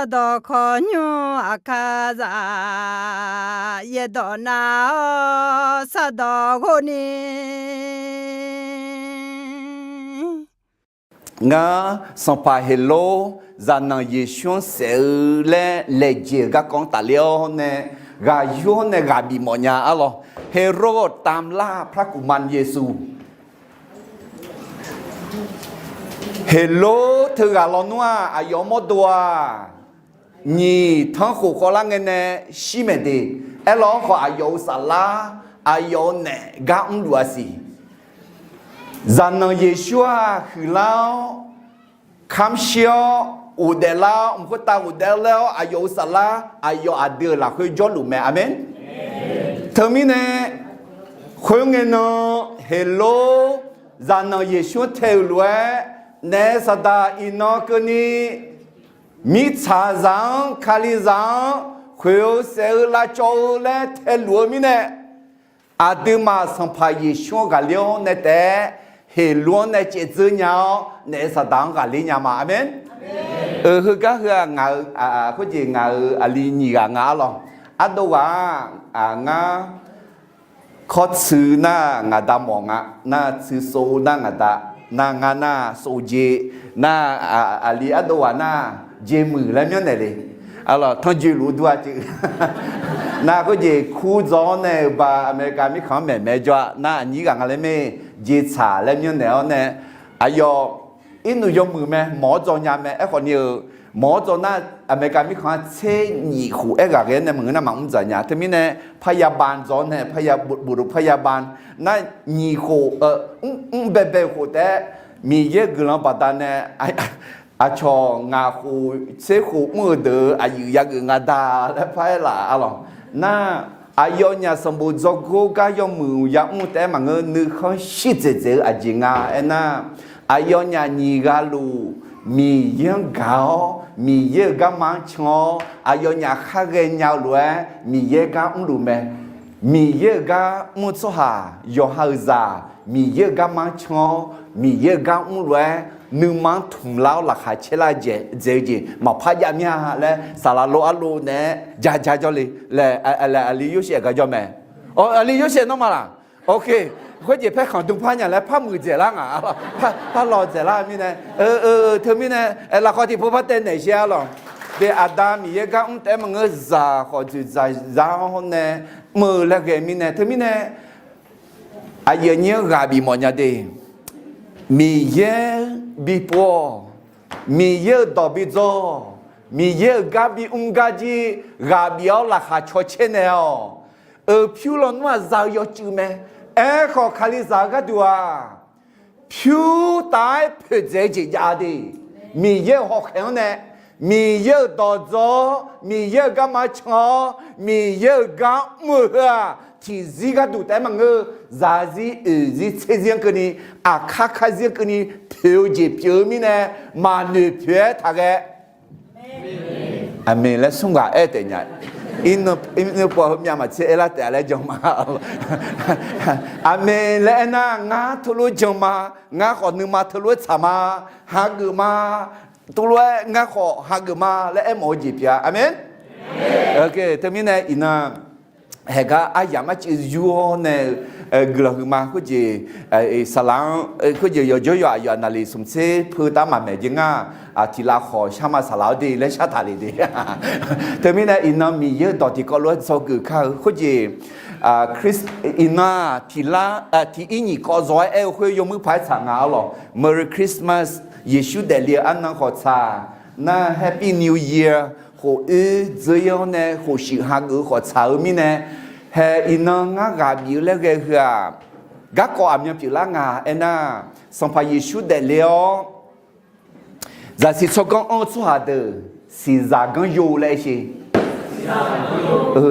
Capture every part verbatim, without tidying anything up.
Sardawq khawqnymr aqkar zaq, yaerdawq nav-awr sardawq ghov ni. Ngar Sanqpaq Heqlor zaqnanq Yeqsur-anr saef-eu laer laejae-euq garkawv-anr tafler-awr nae, ghaq yur-awr nae ghaq bif mawf nya arlawr. Heqlor tamlar พระกุมารเยซู Heqlor teughaq lawnmr-aq, aqyawf-euq mawrdo-aq, nyiq tanrkhof khawvlar ngae nae shir maeq de. Aerlawr khawf, aqyawf-euq saflar, aqyawf-euq naef gar mrluf-a siq. Zaqnanq Yeqsur-aq, huiqlar-awr, kamr shir-awr, ghofdaef lar-awr, mq khoertav ghofdaef lar-awr, aqyawf-euq saflar, aqyawf aqdui-euq lafkhoer jawrluf mae. Aqmeq. Teumirnae, khoerngae nan Heqlor zaqnanq Yeqsur-anr tae-euq lof-aer, naef saqdaq iqnan keuvni mirtsaqzaq-anr, Kalizaq-anr khoeq-eu saef-eu lavcawv-eu laer taeluf-eu mirnae, aqduimaf Sanqpaq Yeqsur-anr ghaqler-awr nae taef-aer, Heqlor-anr nae caevdzeur nya-awr, naef saqdaq-anr ghaqler nya ma. Aqmeq. Euq, heugar heu-aq, ngaq-euq khoerjeq ngaq-euq aqli nyiq ghaq nga arlawr. Ardov ghaq-aq, ngar kawr tsuiv nar ngaq da mawf nga, nar tsuiv sov nar ngaq da, nar ngar nar sov jeq, nar aqli ardov ghaq nar jeq muiq laer myanrnaeq le. Arlawr, tanrjoe luf dur-a ceuq. Nar khoerjeq kur dzaw-awr nae-euq ba America mirkhanq-anr maeqmaeq jawr-a, nar aqnyir ghaq nga laer mae, jeqtsaq laer myanrnaeq-awr nae, aqyawf irnuq yawmuiq mae, mawq-awr dzaw nya mae. Aerkhawf ni-euq, mawq-awr dzaw nar America mirkhanq-anr tser nyiq khof aer ghaq ghae-aer nae maqngeur nar maqmr dzaq nya. Teumirnae พยาบาล dzaw-awr nae, บุรุษพยาบาล nar nyiq khof, mr baebae khof taef-aer, Miqyaer guiqlanq baqdanae aqcawq ngaq khof tser khof mr-eu deuq-euq aqyuif yageuf nga da laer par-aer laf arlawr. Nar aqyawfnyaf sanqbof dzawgor gar yawmuiq yamr taef-aer maqngeur, nuikhanr shir dzaeqdzaeq-eu aqjeq nga aernar, aqyawfnyaf nyiq ghaq luf Miqyaer-anr gaq-awr, Miqyaer-euq garma-anr can-awr, aqyawfnyaf khar ghaenya-eu lof-aer Miqyaer gar mrluf mae. Miqyaer-euq gar mr-eu tsawrhaq yawqha-euq zaq Miqyaer-euq garma-anr can-awr, Miqyaer-euq gar mrluf-aer nuima-anr tmqlar-awr laqkhaq caerlar dzaeq-eu jeq maqpar jav mir-a laer saqlaq lov arlov naeq-aer ja ja jawr le laer, aqli Yorsaev gar jawr mae. Aqli Yorsaev nawr ma laq? Khoerjeq paerkhanq dm par nya laer par muiqdzaeq lar ngaq, par lawqdzaeq lar-eu mirnae, teumirnae, lafkhawf tiqpov par taev naeq sher arlawr. Deuq Aqda Miqyaer gar mr taef-aer maqngeur, zaq khawf dzoeqdzaq za-awr nae mr-eu laer ghae mirnae, teumirnae aqyuif aqnyir-anr ghaq bif mawf nya de. Miqyaer bipov-awq, Miqyaer-euq dawq bidzaw-awq, Miqyaer-euq gar bimr gar jir ghaq bif-awr laqkhaq caw caer naeq-awq. Euq pyur lawnmr-aq za-eu yawcuiv mae. Aerkhawf Kalizaq-eu gharduq-aq, pyur taf-aer poeqdzaeq-eu jeq jav de. Miqyaer-euq hawkhaeq-anr nae, Miqyaer-euq dawq dzaw-awr, Miqyaer-euq garma can-awr, Miqyaer-euq gar mr-eu heu-aq, tiqzir gharduq taef-aer maqngeur, zaqzir oeqzir tserzir-anr keuvni, aqkar karzir-anr keuvni poeq-eu jeq pyeuf-eu mirnae, maqnoeq poeq-aer taqghae. Aqmeq laer smr ghaq aer taef nya. Irnui pov heumyav maqtser aerlar taef-a laer jan ma. Aqmeq laer aernar, ngar teulof jan ma. Ngar khawf nuima teulof-aer tsaq ma. Hageuf ma. Teulof-aer ngar khawf hageuf ma laer aermawf-eu jeq pyeuf-a. Aqmeq. Teumirnae iqnan haeqgar aryamq arcuiv yur-awr nae-eu guiqlanq huiqma khoerjeq, saqlaq-anr khoerjeq yawqjawr yawq aqyawf aqnavlef smq tser peu taf maqmaeq jeq ngar, tiqlav khawf shar ma saqlaq-awr de laer shar taq le de. Teumirnae iqnan Miqyaer-euq dawq tiqkawv lof-aer dzawgeuf kar-eu khoerjeq, iqnan tiqlar tiq ir nyiq kawv zawq-aer aer-eu khoer yawmuir paq-aer tsaq nga arlawq. Merry Christmas, Yeqsur daefle-eu arnan khawf tsaq. Nar Happy New Year, khof oer dzeur-ir-awr nae khofshuif hageuf-eu khawf tsaq-eu mirnae, hae iqnan ngar ghaq bif-eu laer ghae heu-aq, garkawv aqmyan pyeuflar nga aernar, Sanqpaq Yeqsur daefle-awr zaqsiq tsawrganr anr-eu tsawrhaq deuq siqzaq ganr yo laer aer sher.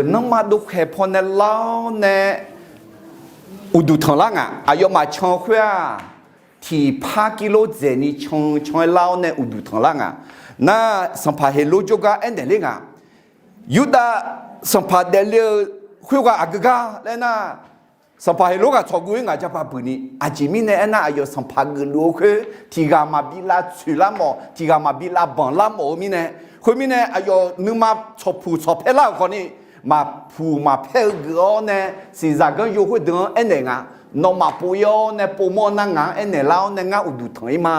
Nanrma dovkhaeq pawnae lar-awr nae uqduq tanqlar nga. Aqyawfmaf can-eu khoer-aq, tiqpar kirlor dzaeqni can can-aer lar-awr nae uqduq tanqlar nga. Nar Sanqpaq Heqlor jawrgar aernaeq ler nga. Yurdav sanqpaq daefle-eu khoerghaq aqgeu gar laer nar, Sanqpaq Heqlor ghaq tsawqguv-ir ngaq jaba buiq ni, aqjeq mirnae aernar, aqyawf sanqpaq geufluf-eu khoer tiq ghaq maqbi lavtsoeq lar mawf, tiq ghaq maqbi lavbanq lar mawf-eu mirnae, Khoermirnae aqyawf nuima tsawqpuq tsawqpaer lar-euq khawfni, maqpuq maqpaer-eu geuf-awr nae, siqzaq ganr yo khoerdeuq-anr aernaeq nga. Nawmaf pov-ir-awr nae povmawr nar ngaq-anr aernaeq lar-awr nae ngar uqduq tanq-ir ma.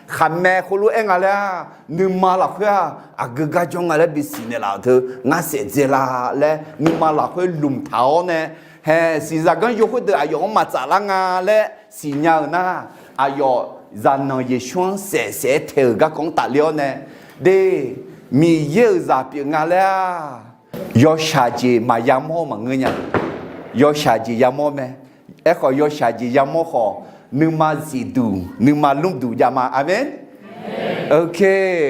Khaqmae khoerlof-aer nga laer-aq, nuima lafkhoer-aq aqgeu gar jawr nga laer bisiq naeqlaf-euq teu ngar saef dzae la laer nuima lafkhoer lmq taq-awr nae, hae siqzaq ganr yo khoerdeuq aqyawf-anr maqtsaf lar nga laer siqnya-euq nar, aqyawf zaqnanq Yeqsur-anr saef saef-aer tae-euq garkawv-anr tafler-awr nae, de, Miqyaer-euq zaq pyeuf nga laer-aq, yawshaq jeq maqya mawr maqngeur nya. Yawshaq jeq ya mawr mae. Aerkhawf yawshaq jeq ya mawr khawf, nuima zifduq nuima lmrduq jav ma. Aqmeq. Ok.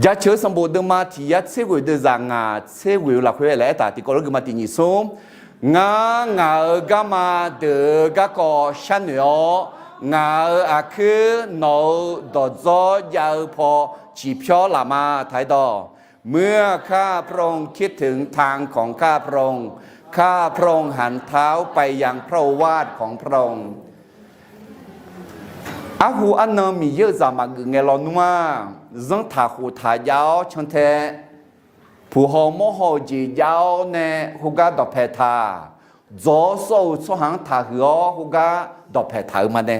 Jaceuq-eu sanqbof deuvma tiq yar tser ghoeq deuvzaq ngaq tser ghoeq-eu lafkhoer laer aertaq tiqkawv lof geufma tiq nyiq smr. Ngar ngaq-euq garma deuq-eu garkawv sharnoeq-awr, ngaq-euq aqkuir nawq-euq dawqdzawr jav-eu paw ciqpyawr laf ma. Taq-aer dawq, เมื่อข้าพระองค์คิดถึงทางของข้าพระองค์ ข้าพระองค์หันเท้าไปยังพระโอวาทของพระองค์ Arhu arnan Miqyaer-euq zaq maqgeuf ngae lawnmr-aq, zanrtaq khoftaq jav-awr cantae puq haw mawr haw-eu jeq jav-awr nae khoergar dawqpae taq, dzaw-awr sawr-eu tsawrhaq-anr taqhuiq-awr khoergar dawqpae taq-eu ma nae.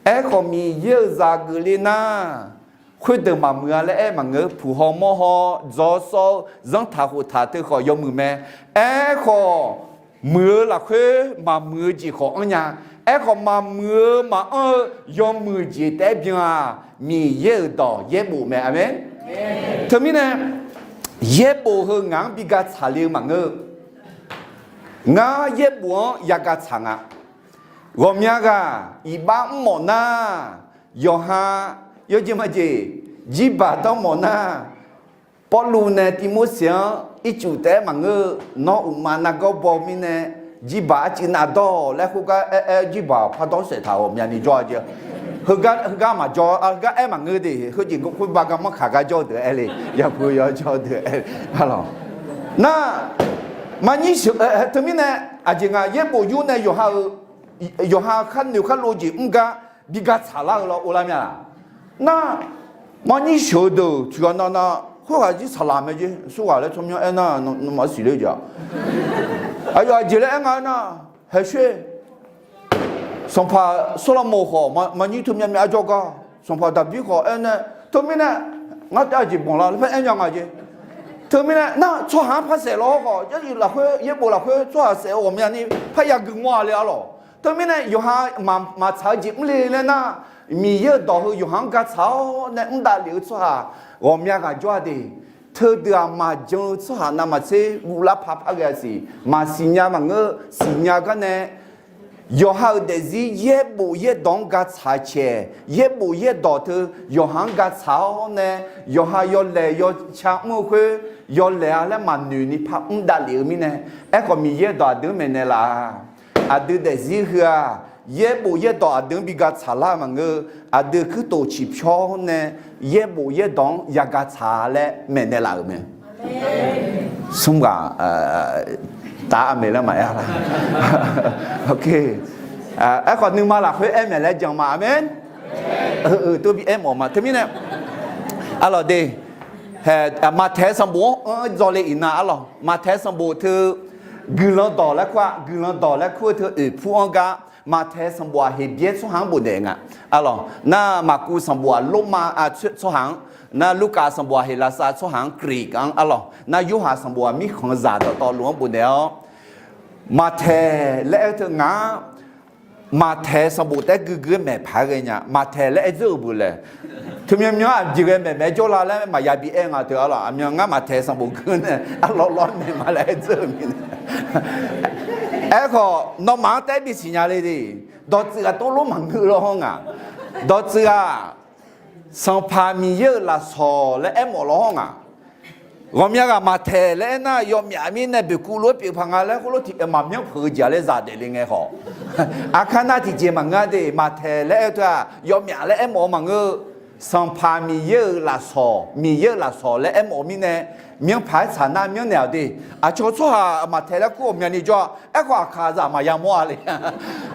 Aerkhawf Miqyaer-euq zaq geufle nar, khoerdeuq maqmuiq-a laer aer maqngeur. Puq haw mawr haw dzaw-awr sawr-eu zanrtaq khoftaq teu khawf yawmuiq mae. Aerkhawf muiq-eu lafkhoer maqmuiq-eu jeq khawf anr nya. Aerkhawf maqmuiq-eu maqanr-eu yawmuiq jeq taef-aer byan-aq, Miqyaer-euq dawq yaerbof mae. Aqmeq. Teumirnae yaerbof heu ngaq-anr bi ga tsaqle-eu maqngeur. Ngar yaerbof-anr ya ga tsaq nga. Ghawqmya ghaq iqbax mr mawf nar, yawqha yawjeq majeq jirbaq dawr mawf nar, Pawrluv nae Tivmorseq-anr ircuf taef-aer maqngeur-eu, nawr uqma nargawr baw mirnae jirbaq arcuiv navdawr-awq laer khoergar aer-aer jirbaq pardawr saef taq-awq myavni jawr-a jeq. Heugar maqjawr-a, heugar aer maqngeur de, heujeq khoerba garmanr kaq gar jawr-eu deuq aer le, yapuq yawjawr-eu deuq aer le. Nar, maqnyir sheuq, teumirnae aqjeq nga yaerbof yur nae yawqha-eu, yawqha khar noeq khar lov jeq mr gar bi ga tsaqlar-eu law or lar mya laq? Nar, maqnyir sheuq-eu deuq tiqghaq nav nav khoerghaq jir saqlaq mae jeq, surghaq laer tsawrmyanr aernar, nawmaf siqler jeq-aq. Aqyawf aqjeq laer aer nga aernar, haeqshoer Sanqpaq Sawrlaqmoq khawf maqnyir teumyav myav arjawr gar, Sanqpaq Daqbir khawf aernae, teumirnae ngar taef-aer aqjeq banq lar laer par aer nya nga jeq. Teumirnae nar tsawrhaq-anr par saef law-awr khawf, Jarlif lafkhoer yaerbof lafkhoer tsawrhaq saef-eu ghawqmyani parya gui ngawr-a le arlawq. Teumirnae yawqha maqtsaq-eu jeq mr le laer nar, Miqyaer-euq dawq heu yawqha-anr ga tsaq-awr nae mr davlef-eu tsawrhaq ghawqmya ghaq jawr-a de. Teudeuq-aq maqjan-eu tsawrhaq navmaqtser guvlar paq par ghae-a siq, maqsiq nya maqngeur, siqnya gar nae yawqha-euq daefzir yaerbof yaerdawq-anr ga tsaq caeq, yaerbof yaerdawq teu yawqha-anr ga tsaq-awr nae, yawqha yawlaeq yawca mr-eu khoer yawlaeq-a laer maqnoeq ni par mr davlef-eu mirnae, aerkhawf Miqyaer dawq aqdui-anr maeqnaeq laf-a. Aqdui daefzir heu-aq, yaerbof yaerdawq aqdui-anr bi ga tsaqlar-eu maqngeur, aqdui kuirtof ciqpyawr nae yaerbof yaerdawq-anr ya ga tsaq laer maeqnaeq laf-euq mae. Smr ghaq taf aqmeq laer maqaer la. Aerkhawf nuima lafkhoer aer maeq laer jan ma. Aqmeq. Tov bi aer mawf ma. Teumirnae arlawq de, Maqtaeq sanqbof-anr anr dzawle iqnan arlawq, Maqtaeq sanqbof teu guiqlanq dawq laer kur-a, guiqlanq dawq laer kur-eu teu oeqpur-anr gar, Maqtaeq sanqbof-aq Heqbyaer tsawrhaq-anr bofdaef nga arlawq. Nar Maqkuv sanqbof-aq Lormav tsawrhaq-anr, nar Lurkaf sanqbof-aq Heqlaqsar tsawrhaq-anr, Greek-anr arlawq. Nar Yorhaq sanqbof-aq mirkhanqzaq dawqtawvluf-anr bofdaef-awr, Maqtaeq laer aer-eu teu ngaq-anr Maqtaeq sanqbof taef-aer guigui-aer maeq paq-aer ghae nya. Maqtaeq laer aer dzeur-euq beu laeq, teumyanr myanr aqjeq ghae maeq maeq-aer jawrla laer maqya bi aer nga teu arlawq. Aqmyan ngar Maqtaeq sanqbof guir nae arlawr lawr maeq ma laer aer dzeur-eu mirnae. Aerkhawf nawmaf-anr taef-aer bisiq nya le de. Dawqtsuif ghaq tov lor maqngeur law hawr ngaq. Dawqtsuif-aq Sanqpaq Miqyaer-euq lafsawq laer aermawf law hawr ngaq. Ghawqmya ghaq Maqtaeq laer aernar yawmyaf mirnae boeqkuv lof-aer pyeuf paq nga laer khoerlof tiq maqmyanr peuq-eu jeq laer zaq daefle ngae khawf, aqkar nar tiqjeq maqngeur de. Maqtaeq laer aer-eu teu-aq yawmyaf laer aermawf-eu maqngeur. Sanqpaq Miqyaer-euq lafsawq, Miqyaer-euq lafsawq laer aermawf-eu mirnae, myanrpaq-aer tsaq nar myanrnaeq-awq de. Aqcawq tsawrhaq maqtaeq laer kur ghawqmyani jawr-a. Aerkhawf aqkaqzaq maqya mawr-a le.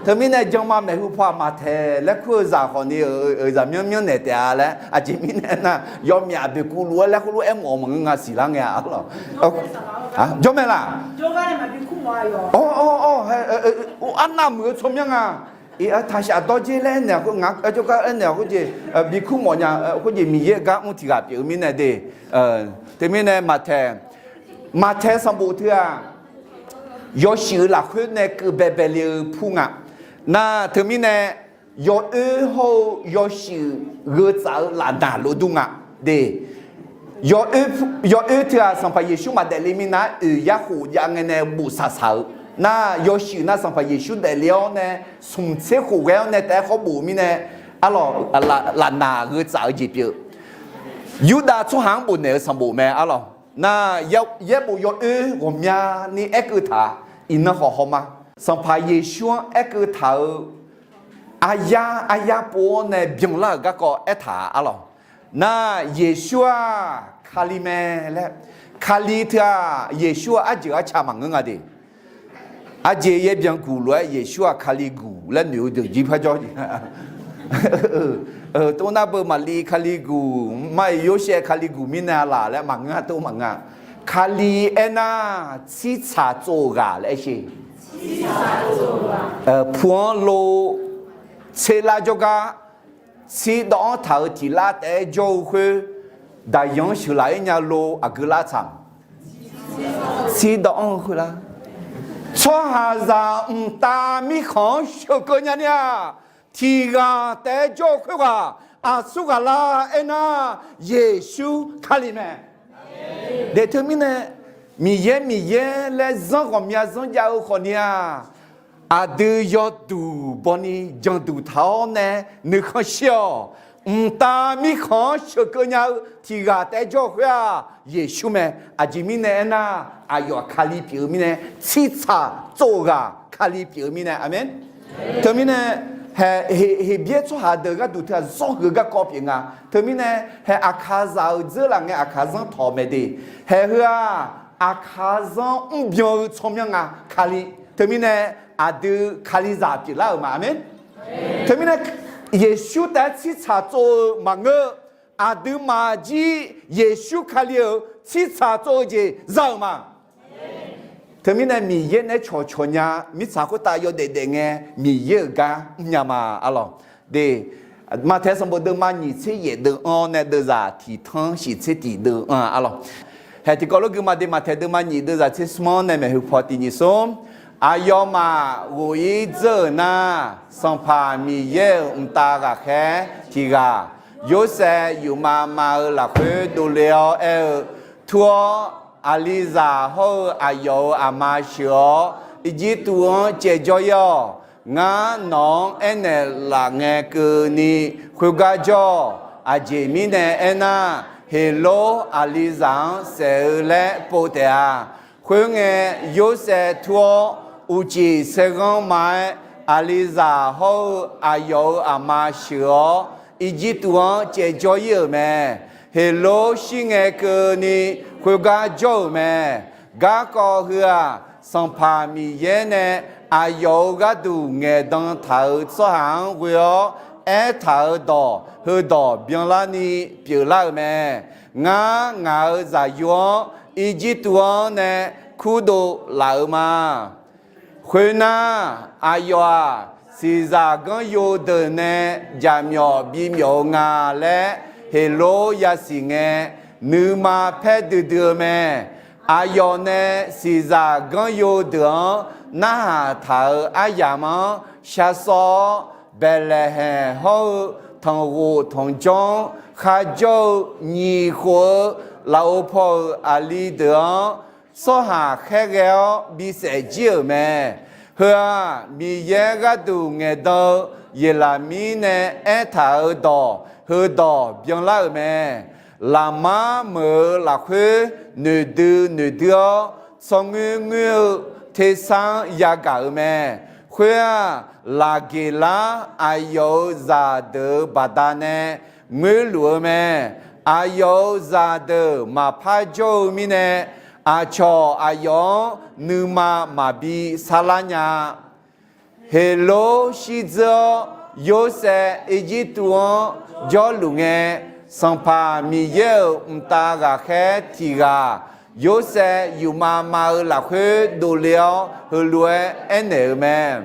Teumirnae janma maeqhu paw-aq maqtaeq laer kur-eu zaq khawfni-euq zaqmyanr myanrnaeq taef-a laer. Aqjeq mirnae nar, yawmyaf boeqkuv luf-aer laer khoerlof-aer mawf-eu maqngeur nga siqlar ngae-a lawq. Jawr mae laq? Arnav muiq-eu tsawrmyanr nga. Taqshaf dawrdzer laer aernaeq-a khoer, ngaq-anr jawrgar aernaeq-a khoerjeq, bikur mawfnya khoerjeq Miqyaer-euq gar mr tiq ghaq pyeuf-eu mirnae de. Teumirnae maqtaeq, maqtaeq sanqbof teu-aq, yawshuif-eu lafkhoer nae keuv baebae le-eu pur nga. Nar teumirnae yawoer hawr-eu yawshuif gheu tsaf-eu lafnaq lof dur nga de. Yawoer teu-aq Sanqpaq Yeqsur maqdaef le minav-aer oeq yar khof jav ngae nae bof saqsaq-eu. Nar yawshuif nar Sanqpaq Yeqsur daefle-awr nae smq tser khof ghae-awr nae taef-aer khawr bof-eu mirnae, arlawq, lafnaq gheu tsaf-eu jeq pyeuf. Yurdav tsawrhaq-anr bofnaeq-eu sanqbof mae arlawq. Nar yaerbof yawoer ghawqmyani aerkeuv taq-a. Iqnan khawf hawma. Sanqpaq Yeqsur-anr aerkeuv taq-eu aryar aryar pov-awr nae byanlar-euq garkawv aertaq-a arlawq. Nar Yeqsur-aq Kali mae laer, Kali teu-aq Yeqsur-aq arjeuq arca maqngeur nga de. Aqjeq yaer byanguq lof-aer Yeqsur-aq Kali guq laer noeq-eu deuq jir parjawr jeq. Tov nar beu Maqli Kali guq, mar-iq Yorsaev Kali guq mirnae laf laer maqngeur-a, tov maqngeur-a. Kali aernar tsirtsaq tsov-eu ghaq laer aer sher. Pu-anr lo tser lar jawrgar, tsirdawv-anr taq-euq tiq lar taef-aer jawr-eu khoer, daqyan-anr sheuqlaf-ir nya lo aqgeu lar tsaq. Tsirdawv-anr-eu khoerlar, tsawrhaqzaq mqtav mirkhanq-anr sheuqkeuv nya ni-aq, tiq ghaq taef-aer jawr-eu khoerghaq aqsur ghaq lar aernar, Yeqsur Kali mae. Daeq teumirnae, Miqyaer Miqyaer laer zanr ghawqmya zanr jav-eu khawfni-aq, aqdui yawduq bawni janduq taq-awr nae nuikhanr shir-awq. Mqtav mirkhanq-anr sheuqkeuv nya-eu tiq ghaq taef-aer jawr-eu khoer-aq Yeqsur mae. Aqjeq mirnae aernar, aqyawf-aq Kali pyeuf-eu mirnae, tsirtsaq tsov-eu ghaq Kali pyeuf-eu mirnae, aqmeq. Teumirnae, Heqbyaer tsawrhaq deuq gharduq teu-aq zanr huiq-eu garkawv pyeuf nga. Teumirnae, haeq aqkaqzaq-euq dzeur laf ngae aqkaq zanr tawq mae de. Haeq heu-aq, aqkaq zanr mrbyan-eu tsawrmyanr nga Kali. Teumirnae, aqdui Kalizaq pyeuflar-euq ma, aqmeq. Teumirnae, Yeqsur taef-aer tsirtsaq tsov-eu maqngeur. Aqduimaf jir Yeqsur Kali-euq tsirtsaq tsov-eu jeq za-euq ma. Teumirnae Miqyaer nae cawqcawq nya, mirtsaq khoertav yawdaef daef ngae Miqyaer-euq gar mrnya ma arlawq. De, Maqtaeq sanqbof deuvma nyiq tser yaef deuv-anr nae deuvzaq tiq tanr shiq tser tiq deuv-anr arlawq. Haeq tiqkawv lof gui ma de, Maqtaeq deuvma nyiq deuvzaq tser smr-anr nae maeqhu paw tiq nyiq smr. Aqyawfmaf ghof-ir dzeur-euq nar, Sanqpaq Miqyaer-euq mqtav ghaqkhaer tiq ghaq, Yorsaev yufmav mav-eu lafkhoer dovle-awr aer-eu, Tur-awr, aqlizaq hawr-eu aqyawf-euq aqma sheuq-awr, Irjirtuv-anr caevjawr-ir-awq. Ngar nawq-anr aernaeq laf ngae keuvni khoergar jawr-awq. Aqjeq mirnae aernar, Heqlor aqlizaq-anr saef-eu laer pov taef-a. Khoerngae, Yorsaev tur-awr, uqcif saerghanr ma-aer, aqlizaq hawr-eu aqyawf-euq aqma sheuq-awr, Irjirtuv-anr caevjawr-ir-euq mae. Heqlor shir ngae keuvni khoergar jawr-euq mae. Garkawv heu-aq, Sanqpaq Miqyaer nae aqyawf-euq gharduq ngaeqdan taq-euq tsawrhaq-anr ghoe-awr aertaq-euq dawq heudawq byanlarni pyeuflar-euq mae. Ngar ngaq-euq zaqyo-anr Irjirtuv-anr nae kurdov laf-eu ma. Khoernar, aqyawf-aq, siqzaq ganryo deuq nae jaqmyawf bimyawf-eu nga laer Heqlor yasiq ngae, nuima paer duidui-eu mae. Aqyawf nae siqzaq ganryo deuq-anr narhaq taq-euq aryamq-anr sharsawr-awr, Baeqlaeqhaeq hawr-eu tanqghof tanqjawr-anr kharjawr-eu nyiq khof-eu lafov paw-euq aqli deuq-anr tsawrhaq khaerghae-awr bisaef jir-euq mae. Heu-aq, Miqyaer gharduq ngaeqdan-eu Yeqlaqmir nae aertaq-euq dawq heudawq byanlar-euq mae. Laqmar meuq-eu lafkhoer noeqdui noeqdui-awr, tsawrngoer ngoer-eu tersar-anr yagaq-euq mae. Khoer-aq, Laqgeqlar aqyawf-euq zaqdeuq-euq baqdanae ngoerluf-eu mae. Aqyawf-euq zaqdeuq maqpar jawr-eu mirnae, aqcawq aqyawf-anr nuima maqbi sarlar nya-a. Heqlor shirdzeur-awr, Yorsaev Irjirtuv-anr jawrluf ngae, Sanqpaq Miqyaer-euq mqtav ghaqkhaer tiq ghaq, Yorsaev yufmav mav-eu lafkhoer dovle-awr, heulof-aer aernaeq-euq mae.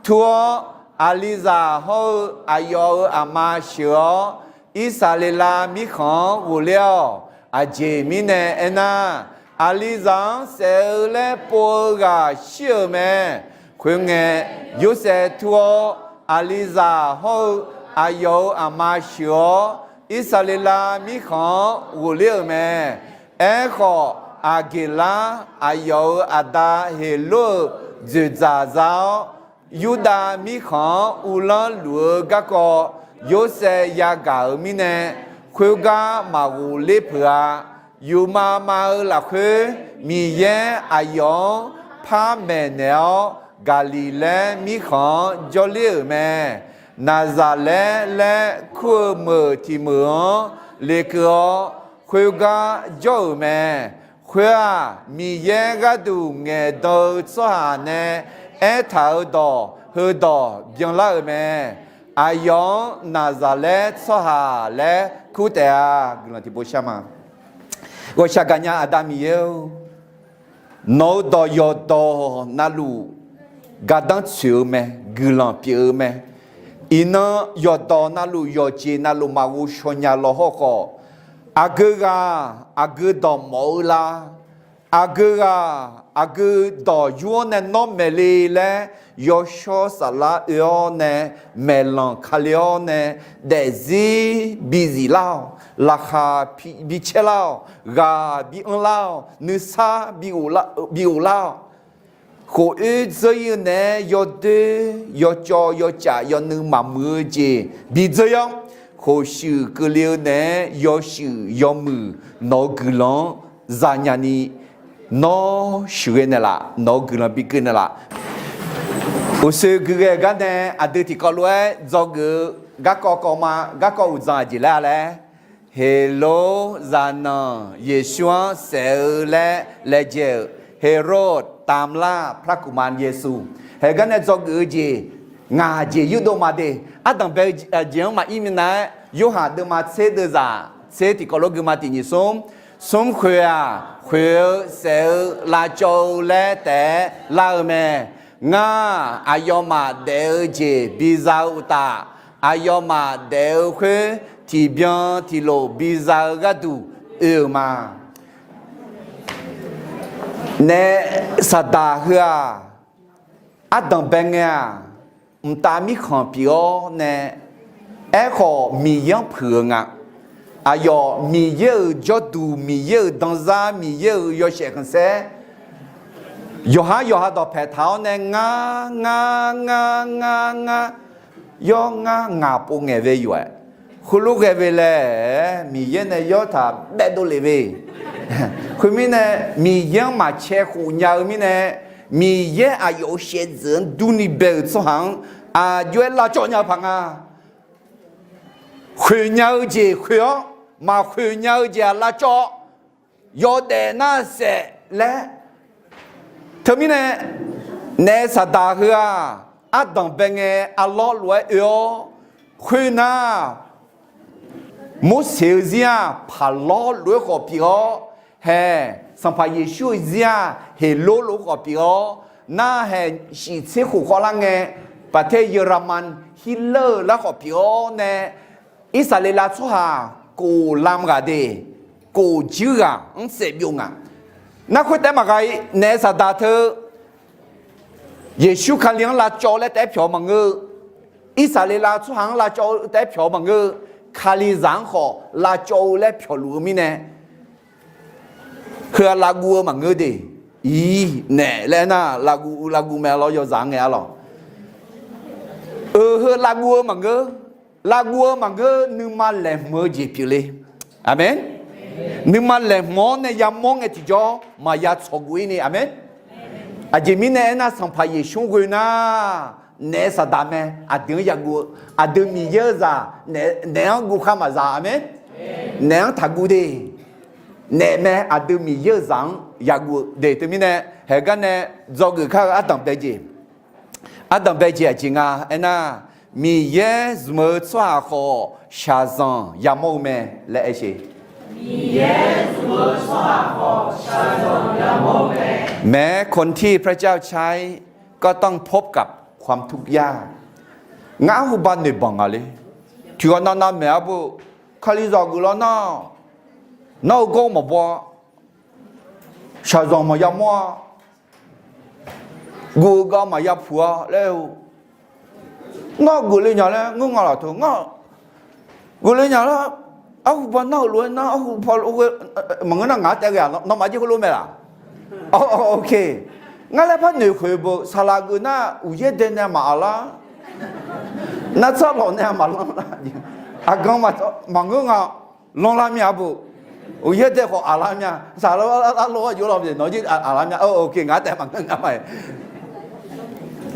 Tur-awr, aqlizaq hawr-eu aqyawf-euq aqma sheuq-awr, Irsaqleqlav mirkhanq-anr ghofler-awq. Aqjeq mirnae aernar, aqlizaq-anr saef-eu laer pov-eu ghaq shir-euq mae. Khoerngae, Yorsaev tur-awr, aqlizaq hawr-eu aqyawf-euq aqma sheuq-awr, Irsaqleqlav mirkhanq-anr ghofler-euq mae. Aerkhawf, Aqgeqlar aqyawf-euq aqda Heqlor-euq dzoeqdzaq za-awr, Yurdav mirkhanq-anr uvlanr luf-eu garkawv Yorsaev yagaq-euq mirnae, khoergar maqghof ler peuq-a. Yufmav mav-eu lafkhoer, Miqyaer aqyawf-anr par maeqnaeq-awr, Gaqliqlaer mirkhanq-anr jawrler-euq mae. Naqzaqlaer laer kur-eu meuq tiq meuq-anr lekeuv-awr, khoergar jawr-euq mae. Khoer-aq, Miqyaer gharduq ngaeqdan-eu tsawrhaq nae aertaq-euq dawq heudawq byanlar-euq mae. Aqyawf-anr Naqzaqlaer tsawrhaq laer kur taef-a. Guiqlanq tiqpov shar ma. Ghawqshaq gaqnya Aqda Miqyaer-or, nawq-euq dawq yawqdawq navluf gardanr tsoeq-eu mae, guiqlanq pyeuf-eu mae. Iqnan yawqdawq navluf yawqjeq navluf maqghov shaw nya law hawr khawf, aqgeu ghaq aqgeu dawq mawf-eu la, aqgeu ghaq aqgeu dawq yur-awr nae nawr maeq le laer, yawshawr saflar oe-awr nae, maeqlanq kale-awr nae, daefzir bizif lar-awq, laqkhaq bicaer lar-awq, ghaq bi anr lar-awq, nuisar bi ghof lar-awq. Khof oer dzeur-ir-eu naeq-aer yawdoer yawcawv yawcaf yawnuiv maqmuiq-eu jeq bidzeur-ir-awr, khof shuif keuvle-eu naeq-aer yawshuif yawmuiq nawq-eu guiqlanq-anr zanya ni, nawr sheuqghae naeqlaf, nawq-eu guiqlanq bikeuv naeqlaf. Uqshoe guighae-eu gar nae aqdui tiqkawv lof-aer dzawgeuf-eu garkawv kawv ma, garkawv uqdzan aqjeq laer-a laer, Heqlor zaqnanq Yeqsur-anr saef-eu laer laejae-euq Heqrod tamlar พระกุมารเยซู. Haeq gar nae dzawgeuf-eu jeq ngaq jeq yurdov ma de. Ardanq bae-eu jeq-anr maqir minav-aer, Yorhaq deuvma tser deuvzaq tser tiqkawv lof geuma tiq nyiq smr, smr khoeq-aq, khoeq-eu saef-eu lavcawv-eu laer taef-aer lar-eu mae. Ngar aqyawfmaf daef-eu jeq biza-eu uqtaf, aqyawfmaf daef-eu khoer tiqbyan tiqlof biza-eu gharduq oe-euq ma. Naef Saqdaq heu-aq, ardanq bae ngae-aq, mqtav mirkhanq pyeuf-awr nae, aerkhawf Miqyaer-anr puiq-eu nga. Aqyawf Miqyaer-euq jawrduq, Miqyaer-euq danzar, Miqyaer-euq yawshaef khanqsaer, yawqhar yawqha dawqpaeq taq-awr nae ngar ngar ngar ngar ngar, yawr ngar ngaq pov ngaeq ve yawf-aer, heulof ghae ve laer Miqyaer nae yawr taq baedov lef ve. Khoermirnae, Miqyaer-anr maqcae khof nya-eu mirnae, Miqyaer aqyawf-euq shaevdzeuf-anr durni bae-euq tsawrhaq-anr aqjox-aer lavcawv nya-eu paq nga. Khoeq nya-eu jeq khoeq-awr, maqkhoeq nya-eu jeq-aq lavcawv, yawdaef nar saef laer. Teumirnae, naef Saqdaq heu-aq, ardanq bae ngae arlawr lof-aer oe-awr, khoernar, Morseq-eu zir-aq paqlawr lof-aer khawf pyeuf-awr, hae, Sanqpaq Yeqsur-eu zir-aq Heqlor lof-aer khawf pyeuf-awr, narhaeq shif tser khof khawvlar ngae, baqtaer Yawraqman Hirler-eu lar khawf pyeuf-awr nae, Irsaqleqlav tsawrhaq kof lam ghaq de, kof juir ghaq-anr saef byov nga. Nar khoertaef maqgha-ir, naef Saqdaq teu Yeqsur Kali-anr lavcawv laer taef-aer pyawq-eu maqngeur-eu, Irsaqleqlav tsawrhaq-anr lavcawv taef-aer pyawq-eu maqngeur-eu, Kalizaq-anr khawf lavcawv-eu laer pyawqluf-eu mirnae, heu-aq lavguv-eu maqngeur de. Iq, naef laer aernar, lavguv lavguv mae lawr, yawzaq-anr ngae-a lawq. Euq, heu lavguv-eu maqngeur. Lavguv-eu maqngeur, nuima laeqhmq-eu jeq pyeufle. Aqmeq. Nuima laeqhmq-awr nae yamawr ngae tiqjawr maqya tsawqguv-ir ni. Aqmeq. Aqjeq mirnae aernar, Sanqpaq Yeqsur ghoe nar, naef saqdaq mae, aqdui-anr yaguv-eu, aqdui Miqyaer-eu zaq naef-anr guv khar maqza, aqmeq. Naef-anr taqguv de. Naef mae, aqdui Miqyaer-eu zaq-anr yaguv-eu de. Teumirnae, haeqgar nae dzawgeuf kar-eu ardanq bae jeq, ardanq bae jeq aqjeq nga aernar, Miqyaer zmq-eu tsawrhaq khawf shaqzanq yamawr-eu mae laer aer sheq. Miqyaer zmq-eu tsawrhaq khawf shaqzanq yamawr-eu mae. แม้คนที่พระเจ้าใช้ก็ต้องพบกับความทุกข์ยาก Ngar arhuba noeqbanq nga le. Tiqghaq navnav maeq-a beu, Kalizaq geuflar nar, nar-eu gawr maqbaw-a, shaqzanq maqya mawr-a, guv-eu gar maqya puq-a laer-eu, ngar geufle nya laer ngeur nga laf teu ngar, geufle nya lar, arhuba nar-euq lof-aer nar, arhuba lof-aer maqngeur nar ngaq-anr taef ghae-aq, nawmaf jir heulof mae laq? Ok. Ngar laer par noeq khoeq beu, saqlaq geuf nar uqyaer dae nae maqaq lar, nartsar lawq nae maqlanr lar, aqgan maqngeur nga, lanrlar mir-a beu, uqyaer dae khawf aqlar mir-a, saqlaq arlov arjov lawq byae nawq jir aqlar mir-a, ok, ngaq-anr taef maqngeur nga ma.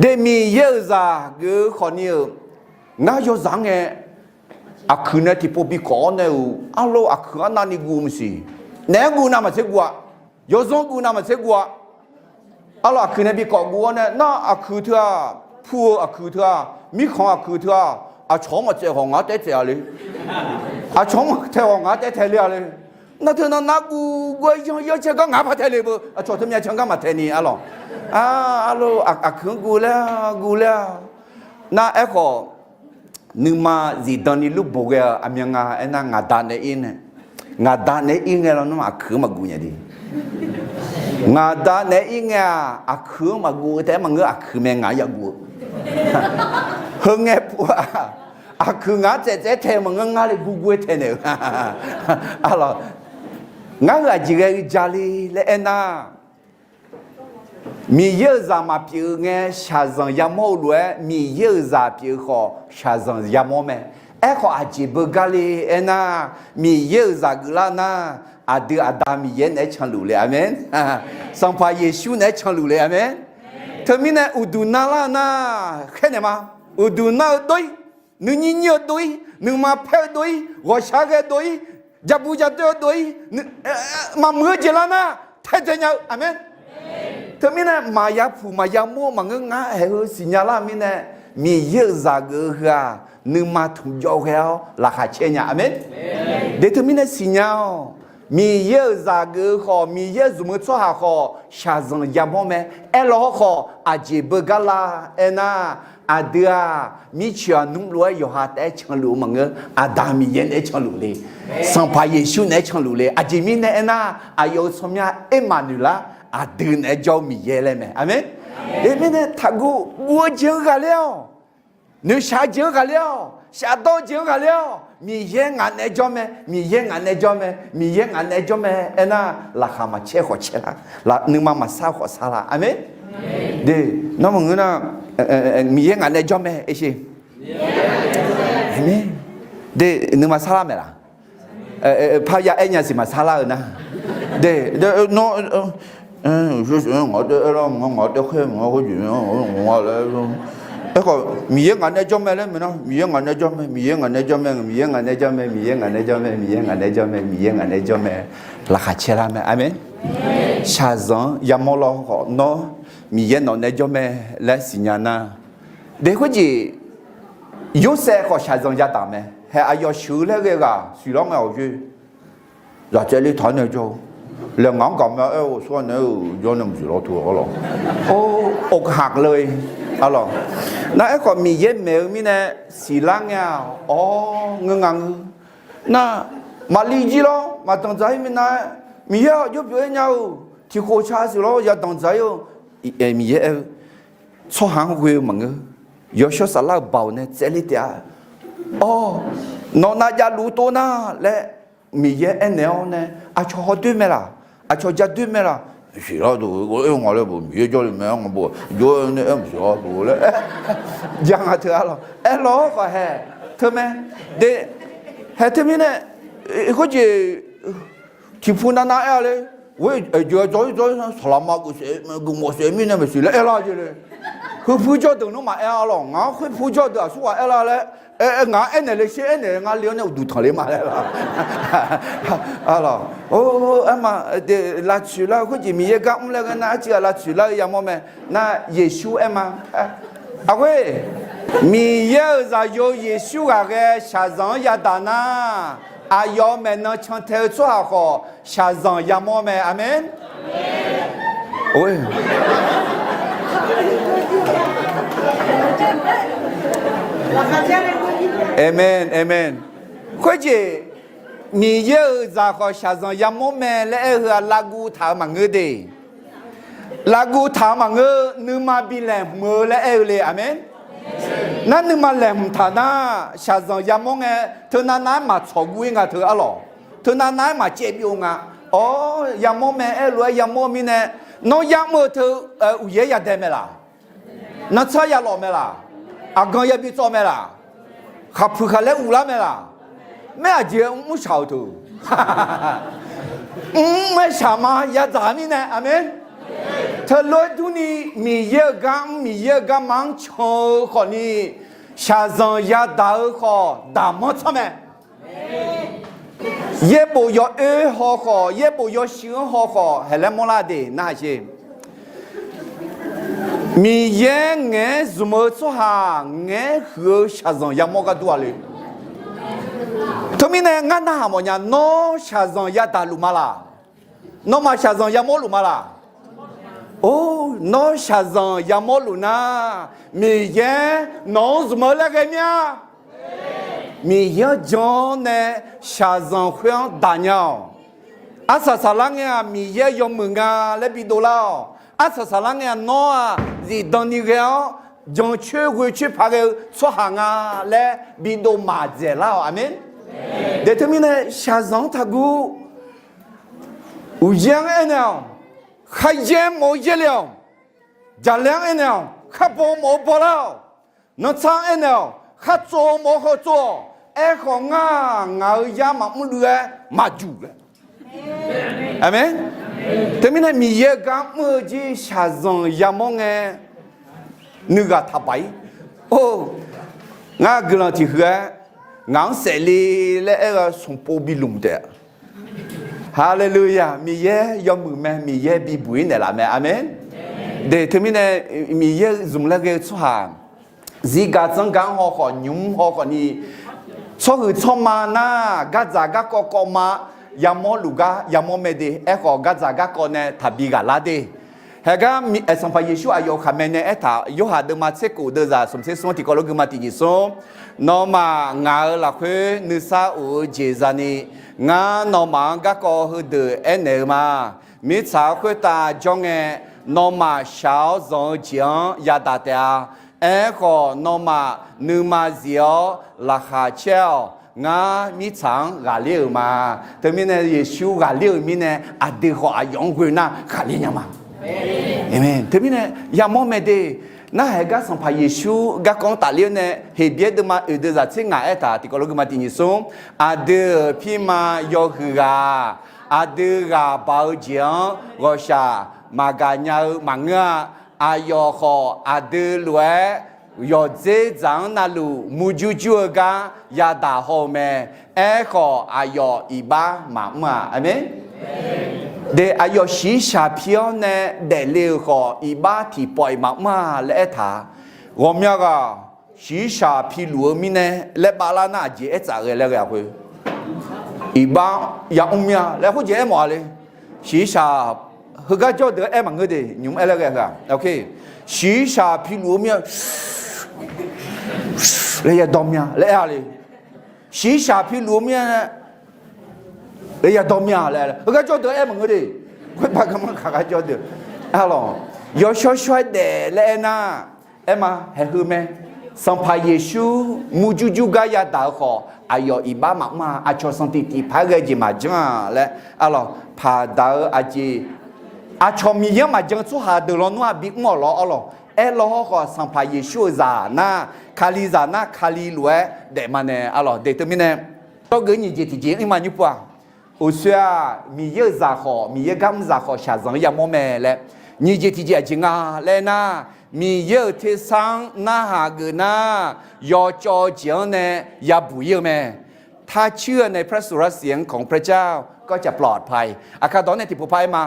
De Miqyaer-euq zaq geuf-eu khawfni-euq, ngar yawzaq-anr ngae, aqkuiq nae tiqpov bikawv-awr nae-euq arlov aqkuiq arnavni guv maqsiq. Naef-anr guv navmaqtser guv-a, yawzanr guv navmaqtser guv-a. Arlawq aqkuiq nae bikawv guv-awr nae nar aqkuiq teu-aq, pur-eu aqkuiq teu-aq, mirkhanq aqkuiq teu-aq, aqcawq-anr maqtsaev khawf ngaq-anr taef taef-a le. Aqcawq-anr maqtae khawf ngaq-anr taef taef le-a le. Nar teu nar narguv guv-aer yanr yanr caer gar ngaq-anr par tae le beu, aqcawq teumyav caer gar maqtae ni arlawq. Arlawq aqkuiq-anr guv laer-a, guv laer-a. Nar aerkhawf, nuima zifdan ni lur bof ghae-eu aqmyan nga aernar, ngaqda naeq-aer ir nae, ngaqda naeq-aer ir ngae lawnmr aqkuiq-anr maqguv nya de. Ngaqda naeq-aer ir ngae-aq, aqkuiq-anr maqguv-eu taef-aer maqngeur, aqkuiq mae ngaq-anr yaguv-eu. Heu ngae puf-aq, aqkuiq ngaq-anr tsaev tsaev-aer tae maqngeur, ngar le gurgur-aer taenaeq-eu. Arlawq, ngar heu aqjeq ghae-eu ja le laer aernar, Miqyaer-euq zaq maqpyeuf-eu ngae shaqzanq yamawr-eu lof-aer, Miqyaer-euq zaq pyeuf-eu khawf shaqzanq yamawr mae. Aerkhawf aqjeq beugar le aernar, Miqyaer-euq zaq geuflar nar, aqdui aqda Miqyaer naeq-aer canluf le, aqmeq. Sanqpaq Yeqsur naeq-aer canluf le, aqmeq. Teumirnae uqduq narlar-eu nar, khaernaeq ma. Uqduq nar-eu dov-ir, nuinyir nyir-eu dov-ir, nuima paer-eu dov-ir, ghawqshaq ghae-eu dov-ir, jaqbu jaqdoer-eu dov-ir, maqmuiq-eu jeq lar nar, taedzae nya-eu, aqmeq. Teumirnae maqya puq maqya mawr maqngeur, ngar haeq heu siqnya lar-eu mirnae, Miqyaer-euq zaq geuf-eu heu-aq, nuima tmq jawv ghae-awr laqkhaq caer nya, aqmeq. De teumirnae siqnya-awq. Miqyaer-euq zaq geuf-eu khawf, Miqyaer zmq-eu tsawrhaq khawf shaqzanq yamawr mae. Aerlawr khawf aqjeq beugar lar aernar, aqdui-aq mirceuq aqnmr lof-aer yawqha taef-aer canluf-eu maqngeur, aqda Miqyaer naeq-aer canluf le. Sanqpaq Yeqsur naeq-aer canluf le. Aqjeq mirnae aernar, aqyawf-euq tsawrmyanr Ermaqnoeqlar, aqdui naeq-aer jawr-eu Miqyaer laer mae, aqmeq. Teumirnae taqguv, guv-eu jeq-anr ghaqler-awq. Noeqshaq-eu jeq-anr ghaqler-awq. Shafdawr-eu jeq-anr ghaqler-awq. Miqyaer ngaq naeq-aer jawr mae, Miqyaer ngaq naeq-aer jawr mae, Miqyaer ngaq naeq-aer jawr mae aernar, laqkhaq maqcaer khawf caer lar, nuima maqsar khawf sar lar, aqmeq. De, nawr maqngeur nar, Miqyaer ngaq naeq-aer jawr mae, aer sher. De, nuima sar lar maeq laq? Parya aer nya siq maqsar lar-eu nar. De, nawr ngaq-anr taef aer lar, ngaq-anr taef khaer, ngaq-anr khoerjeq, aerkhawf Miqyaer ngaq naeq-aer jawr mae laer maeq nar, Miqyaer ngaq naeq-aer jawr mae, Miqyaer ngaq naeq-aer jawr mae, Miqyaer ngaq naeq-aer jawr mae, Miqyaer ngaq naeq-aer jawr mae, Miqyaer ngaq naeq-aer jawr mae, Miqyaer ngaq naeq-aer jawr mae, laqkhaq caer lar mae, aqmeq. Shaqzanq-anr yamawr lawr khawf nawr, Miqyaer nawq naeq-aer jawr mae laer siqnya nar, de khoerjeq, Yorsaev khawf shaqzanq yadaq mae. Haeq aqyawf sheuq-eu laer ghae ghaq siqlar ngae awq yoer. Zaqtsaevle taq-aer nae jawr-eu laer ngaq-anr gaq mae aer-eu, sawr nae-eu jawr nae maqsiq lawr teu-awr lawq. Or, อกหักเลย arlawq. Nar aerkhawf Miqyaer maeq-eu mirnae siqlar ngae-aq, awr ngeur nga ngeur. Nar, maqli jir lawr maqdanqdzaq-ir minav-aer, Miqyaer-awq jawr pyeuf-aer nya-eu, tiqkhof ca siq lawr ya danqdzaq-ir-eu, Miqyaer aer-eu, tsawrhaq-anr ghoe-eu maqngeur. Yawshawr Saflar-euq baoq nae tsaevler taef-a. Awr, nawq nav javluf tov nar laer Miqyaer aernaeq-awr nae, aqcawq hawdoer mae laq? Aqcawq ja doer mae laq? Siqlar dov-eu, aer-eu nga laer beu, Miqyaer jawrle mae-anr nga beu, jawr nae aer maqsiq-a dov laer ja nga teu-a lawq. Aerlawr khawf haeq teu mae. De, haeq teumirnae, khoerjeq tiqpu navnav aer-a le. Ghoer-eu aqjox-aer dzawr-ir dzawr-ir saqlaqma geufmawf saef mirnae maqsiq laer aerlar jeq le. Heupur jawrdeuq nawr maqaer-a lawq. Ngaq-anr khoerpur jawrdeuq aqsurghaq aer lar laer, ngaq-anr aernaeq le sher, aernaeq-eu nga le-awr nae uqduq tanq le ma laer. Arlawq, aer ma, lavtsoeq lar-eu khoerjeq Miqyaer gar mr laer ghae nar, arciv ghaq lavtsoeq lar-eu yamawr mae. Nar Yeqsur aer ma. Aqghoer, Miqyaer-euq zaqyo Yeqsur ghaqghae shaqzanq-anr yadaq nar, aqyawf maeqnan cantae-eu tsawrhaq khawf shaqzanq yamawr mae. Aqmeq. Aqmeq, aqmeq. Khoerjeq, Miqyaer-euq zaq khawf shaqzanq yamawr mae laer aer-eu heu-aq, lavguv taq-eu maqngeur de. Lavguv taq-eu maqngeur, nuima bi laeqhmq-eu laer aer-eu le. Aqmeq. Nar nuima laeqhmq taq nar, shaqzanq yamawr ngae, teunav nav-aer maqtsawq guv-ir nga teu arlawq. Teunav nav-aer maqcaev byov nga. Awr, yamawr mae aer lof-aer yamawr-eu mirnae, nawr yamr-eu teu uqyaer yadae mae laq? Nanrtsar yalawf mae laq? Aqgan yabi tsawv mae laq? Khaqpuiq khaqlaer uvlar mae laq? Maer aqjeq mr shaq-euq teu. Mr-aer shaq ma yadzaq mirnae. Aqmeq. Teulof-aer durni, Miqyaer-euq gar mr, Miqyaer-euq garma-anr can-eu khawfni, shaqzanq yadaq-eu khawf daqmanr tsanr mae. Yaerbof yawoer haw khawf, yaerbof yawshuif-anr haw khawf, haeq laer mawrlar de nar haqshe. Miqyaer ngaeq-aer zmq-eu tsawrhaq ngaeq-aer huiq-eu shaqzanq yamawr ghardur-a le. Teumirnae ngar narhaq mawfnya, nawr shaqzanq yadaq luf ma laq? Nawmaf shaqzanq yamawr luf ma laq? Or, nawr shaqzanq yamawr luf nar, Miqyaer nawq-anr zmq-eu laer ghae mir-a. Miqyaer-anr jan-awr nae shaqzanq khoer-anr daq nya-awq. Arsaq saqlar ngae-aq Miqyaer yawmuiq nga laer bidov lar-awq. Arsaq saqlar ngae-aq nawr-aq zifdan ni ghae-awr jancoer ghoecoer paq ghae-eu tsawrhaq nga laer bidov maqdzaeq lar-awq. Aqmeq. Daeq teumirnae shaqzanq-anr taqguv. Uqyaer-anr aernaeq-awq, kharyaer mawf-eu yaerle-awq. Jaqlaer-anr aernaeq-awq, kharbaw mawf-eu bawlar-awq. Nanrtsar-anr aernaeq-awq, khartsov mawf-eu khawf tsov-awq. Aerkhawf ngar-aq ngaq-euq yar maqmr luiv-aer maqjuq laer. Aqmeq. Teumirnae Miqyaer-eu gar mr-eu jir shaqzanq yamawr ngae, nuighaq taqbaq-ir. Or, ngar guiqlanq tiqhuiq-aer ngaq-anr saefle laer aer-eu smqpov bi lmq taef-a. Haleluya! Miqyaer yawmuiq mae, Miqyaer bibuq-ir naeqlaf mae. Aqmeq. Daeq teumirnae Miqyaer zmq laer ghae-eu tsawrhaq zirgaq tsanrgaq-anr haw khawf, nymq-mr haw khawfni, tsawrhuiq tsawrma nar gardzaq garkawv kawv ma yamawr luf gar yamawr mae de. Aerkhawf gardzaq garkawv nae taqbi ghaq lar de. Haegar Sanqpaq Yeqsur aqyawf-euq khaqmae nae aertaq, Yorhaq deuvma tser kof deuvzaq smq tser smr-anr tiqkawv lof guima tiqnyiq smr, nawmaf ngaq-euq lafkhoer nuisar of-eu jeq zani, ngar nawmaf-anr garkawv heudeuq aernaeq-eu ma. Mirtsaq-anr khoertav jawr ngae, nawmaf shaq-awr zanq-eu jeq-anr yadaq taef-a. Aerkhawf nawmaf nuima zif-awr laqkhaq caer-awq. Ngar mirtsaq-anr ghaqler-euq ma. Teumirnae Yeqsur ghaqler-euq mirnae aqdui khawf aqyawf-anr ghoe nar ghaqler nya ma. Aqmeq. Teumirnae yamawr mae de. Narhaq-aer gar Sanqpaq Yeqsur garkawv-anr tafler-awr nae Heqbyaer deuvma oeq deuvzaq tser ngaq aertaq tiqkawv lof guima tiqnyiq smr, aqdui-euq pirma yawhuiq ghaq, aqdui ghaq baq-eu jeq-anr ghawqshaq maqgaq nya-eu maqngeur-a. Aqyawf khawf aqdui lof-aer yawqdzer dzaq-anr navluf murjur jur-eu gar yadaq haw-eu mae. Aerkhawf aqyawf iqbax maqmr-a. Aqmeq. De, aqyawf shiqshaq pi-awr nae daefle-euq khawf iqbax tiqpawf-iq maqmr-a laer aertaq. Ghawqmya ghaq shiqshaq piluf-eu mirnae laer bavlar nar aqjeq aertsaf ghae laer ghae-a khoer, iqbax yamr mir-a laer khoerjeq aermawf-a le. Shiqshaq heugar jawr deuq-anr aer maqngeur de, nymq-mr aer laer ghae-a. Shiqshaq piluf-eu mir-a laer yadawr mir-a laer aer-a le. Shiqshaq piluf-eu mir-a laer yadawr mir-a laer heugar jawr deuq-anr aer maqngeur de. Khoerpav garmanr kaq gar jawr deuq, arlawq, yawshawr shawr-aer daef laer aernar, aerma haeqheu mae. Sanqpaq Yeqsur murjur jur gar yadaq-eu khawf aqyawf iqbax maqmr-a. Aqcawq sanqtiq tiqpaq-aer ghae jeq maqjanr-a laer, arlawq, paqdaq-eu aqjeq, aqcawq Miqyaer-anr maqjan tsawrhaq deuq lawnmr-aq bimr-awq lawr, arlawq. Aerlaw hawrkhawf Sanqpaq Yeqsur-euq zaq nar, Kalizaq nar Kali lof-aer daef ma nae, arlawq, de teumirnae, tsawrgeuf nyiq jeq tiqjeq-anr irma nymr pov-aq, uqsoer-aq Miqyaer-euq zaq khawf, Miqyaer gar mr zaq khawf shaqzanq-anr yamawr mae laer Nyiq jeq tiqjeq aqjeq nga laer nar, Miqyaer-euq tersar-anr narhaq geuf nar, yawcawv jeq-anr nae yabuq ir-eu mae. ถ้าเชื่อในพระสุรเสียงของพระเจ้าก็จะปลอดภัย Aqkar dawq-anr nae tiqpov par aer ma.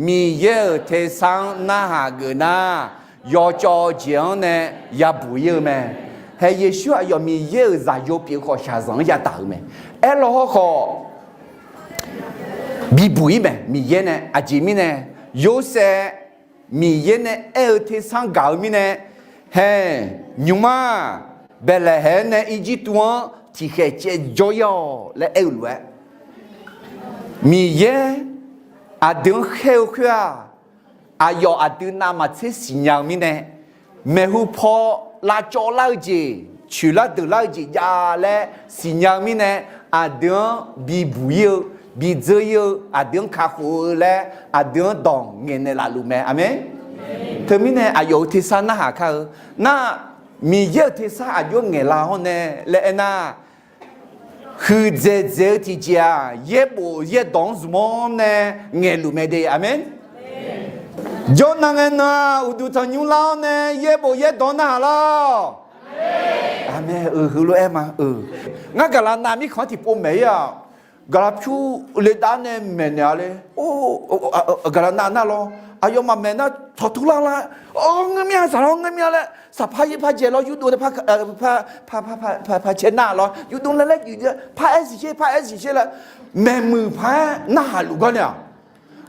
Miqyaer-euq tersar-anr narhaq geuf nar, yawcawv jeq-anr nae yabuq ir-eu mae. Hae Yeqsur aqyawf Miqyaer-euq zaqyo pyeuf-eu khawf shaqzanq-anr yadaq-euq mae. Aerlaw hawrkhawf, bibuq ir mae Miqyaer nae. Aqjeq mirnae, Yorsaev Miqyaer nae aer-eu tersar gaq-eu mirnae, hae, nymqmar Baeqlaeqhaeq-aer nae Irjirtuv-anr tiqkhaeq caev jawr ir-awq laer aer-eu lof-aer, Miqyaer aqdui-anr khaer-eu khoer-aq, aqyawf aqdui navmaqtser siqnya-eu mirnae, maeqhu paw lavcawv lar-eu jeq, coeqlar deuqlar-eu jeq jav laer siqnya-eu mirnae, aqdui-anr bibuq ir-eu, bidzeur ir-eu, aqdui-anr kakhof-eu laer aqdui-anr dawq ngaeqnaeq laf luf mae. Aqmeq. Teumirnae aqyawf-euq tersar narhaq kar-eu nar, Miqyaer-euq tersar aqjox ngaeqlar hawr nae laer aernar, huiqdzaeq dzaeq-eu tiqjeq-aq, yaerbof yaerdawq-anr zmq-awr nae ngaeqluf mae de. Aqmeq. Jawrnan ngae nan-aq, uqduq tanqnymr lar-awr nae yaerbof yaerdawq-anr narhaq lar-awq. Aqmeq. Euq, heulof-aer ma. Ngar gaqlaq nav mirkhanq-anr tiqpov maeq ir-aq, gaqlaq pyur le dav nae maeqnaeq-a le. Gaqlaq nav nar lawr, aqyawfmaf maeq nar tawqtur lar lar, ngeur mir-a, saqlaq ngeur mir-a laer, saqpar yaer par dzae lawr, yurdov nae par cae nar lawr, yurdov laer laer juif par aer siqsher par aer siqsher laer, maeqmuiq paq-aer narhaq luf gar nae-aq,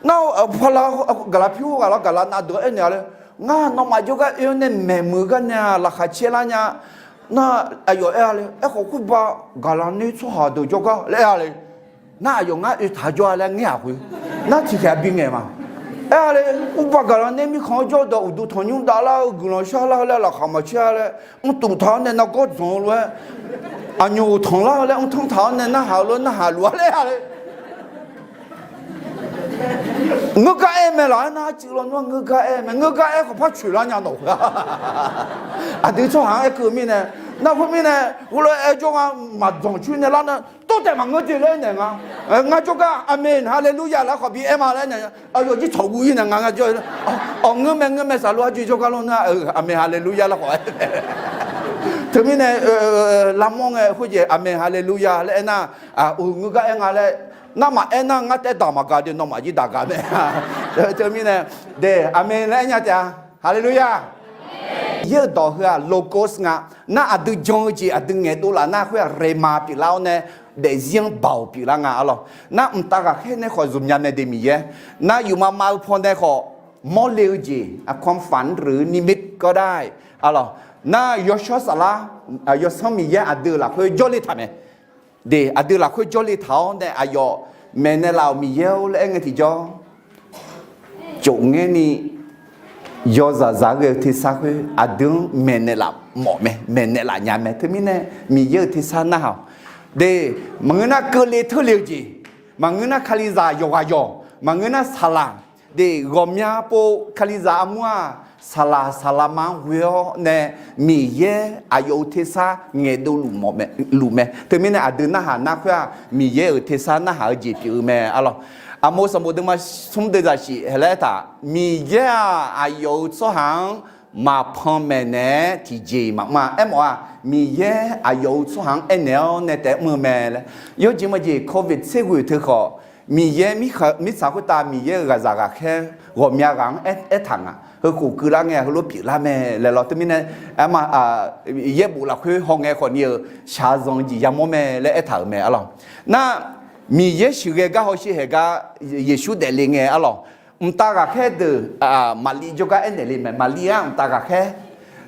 nar, pala, gaqlaq pyur ghaq lawr, gaqlaq nav deuq-anr aernaeq-a le. Ngar nawmaf jawrgar oe-awr nae maeqmuiq gar nae-aq, laqkhaq caer lar nya. Nar, aqyawf aer-a le, aerkhawf khoerba gaqlaq ner tsawrhaq deuq jawrgar laer aer-a le. Nar, aqyawf ngar oe taq jawr-a laer ngaer-aq khoer, nar tiqkhaeq-a bingaeq ma. Aer-a le, khoerba gaqlaq ner mirkhanq-anr jawr dawq uqduq tanqnymr dav lar-eu, guiqlanq shar lar-eu laer, laqkhaq maqcaer-a laer, mrtuf taq-awr nae nargawr dzanq-eu lof-aer, aqnyoq tanq lar-eu laer, mrtanr taq-awr nae narhaq-eu lof-aer narhaq luf-a laer-a le. Ngeur gar aer mae laf-aer nar, arcuiv lawnmr-anr ngeur gar aer mae. Ngeur gar aer khawf par coeq lar nya nawq. Aqdui tsawrhaq-anr aer keuv-eu mirnae, nar khoermirnae, heulof-aer jawr nga, maqdzanq coer nae lar nar, tov taef maqngeur de laer aernaeq nga. Ngar jawrgar aqmeq haleluya laer khawf bi aer ma laer aernaeq. Aqyawf jir tsawqguv ir nae nga ngar jawr, awq, ngeur mae ngeur mae, saqlor arjur jawrgar lawr nar, aqmeq haleluya laer khawf aer. Teumirnae, lavmawr ngae khoerjeq aqmeq haleluya laer aernar, uq ngeur gar aer nga laer, nar maqaer nar ngar taef daq maqgaq de, nawmaf jir daq gaq mae. Teumirnae, de, aqmeq laer aer nya taef-a. Haleluya. Yaer-eu dawq heu-aq logos nga. Nar aqdui jan-eu jeq aqdui ngaeqdov laf nar khoer-aq rema pyeuflar-awr nae daefzir-anr baoq pyeuflar nga arlawq. Nar mqtav ghaqkhaer nae khawf zmqnya mae de Miqyaer. Nar yufmav mav-eu paw nae khawf mawrle-eu jeq, ความฝันหรือนิมิตก็ได้ arlawq. Nar yawshawr saflar, yawsanr Miqyaer aqdui-euq lafkhoer jawrle taq mae. De, aqdui lafkhoer jawrle taq-awr nae aqyawf maeqnaeq laf-awq Miqyaer-or laer aer ngae tiqjawr, cofngaer ni yawzaq zaq-aer ghae-eu tersar khoer aqdui-anr maeqnaeq laf mawf mae, maeqnaeq laf nya mae. Teumirnae Miqyaer-euq tersar narhaq-awq. De, maqngeur nar keuvle teurle-eu jeq, maqngeur nar Kalizaq yawqghaq yawq, maqngeur nar saqlaq, de, ghawqmya pov Kalizaq armur-aq, saqlaq saqlaq ma-anr ghoe-awr nae Miqyaer aqyawf-euq tersar ngaeqdov luf mae. Teumirnae aqdui narhaq nar khoer-aq Miqyaer-euq tersar narhaq-eu jeq pyeuf-eu mae arlawq. Aqmov sanqbof deuvma smr deuv zaqsiq hae laer aertaq, Miqyaer-aq aqyawf-euq tsawrhaq-anr maqpan maeqnaeq-aer tiqjeq-iq maqmr-a. Aermawf-aq Miqyaer aqyawf-euq tsawrhaq-anr aernaeq-awr nae taef-aer mr-eu mae laer. Yawjeq majeq covid tser ghoeq teu khawf, Miqyaer mirtsaq khoertav Miqyaer-euq ghaqzaq ghaqkhaer ghawqmya ghaq-anr aertaq ngaq. Heukhof keuvlar ngae heulof pyeuflar mae laer lawr. Teumirnae, aerma, yaerbof lafkhoer hawngae khawfni-euq shaqzanq-eu jeq yamawr mae laer aertaq-euq mae arlawq. Nar, Miqyaer sheuqghae gar hawsher haeq gar Yeqsur daefle ngae arlawq. Mqtav ghaqkhaer deuq, Maqliv jawrgar aernaeq le mae. Maqliv-aq mqtav ghaqkhaer.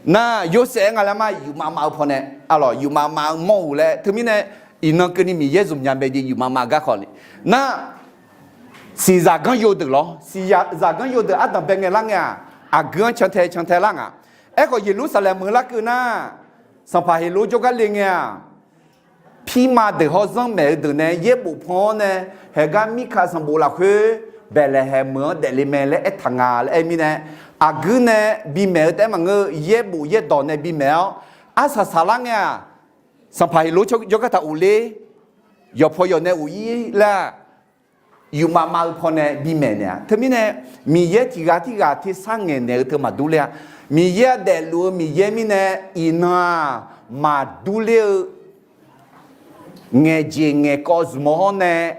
Nar, Yorsaev-aer nga laer ma, yufmav mav-eu pawnae arlawq, yufmav mav-eu mawr-euq laer. Teumirnae iqnan keuvni Miqyaer zmqnya mae jeq yufmav mav-eu garkawv ni. Nar, siqzaq ganr yodeuq lawr, siqzaq ganr yodeuq ardanq bae ngae lar ngae-aq, aqgeu-anr cantae cantae lar ngaq. Aerkhawf Yeqlursaqlaeq meuq larkeuv nar, sanqpaq Heqlor jawrgar le ngae-aq, pirma deuq hawr zanr maeq-eu deuq nae yaerbof pan-awr nae, haeqgar Mirkaq sanqbof lafkhoer Baeqlaeqhaeq meuq-anr daefle mae laer aertaq nga laer aer mirnae, aqguir nae bimaeq-eu taef-aer maqngeur-eu yaerbof yaerdawq nae bimaeq-awr, arsaq saqlar ngae-aq, sanqpaq Heqlor jawrgar taq ghofler, yawqpaw yawq nae ghofler laer-aq, yufmav mav-eu pawnae bimaeq naeq-a. Teumirnae, Miqyaer tiq ghaq tirghaq tersar ngaeqnaeq-eu teu maqdur ler-a. Miqyaer-anr daefluf-eu Miqyaer mirnae, iqnan-aq maqdur ler-eu ngaeqjeq ngaeqkawv zmq-awr nae,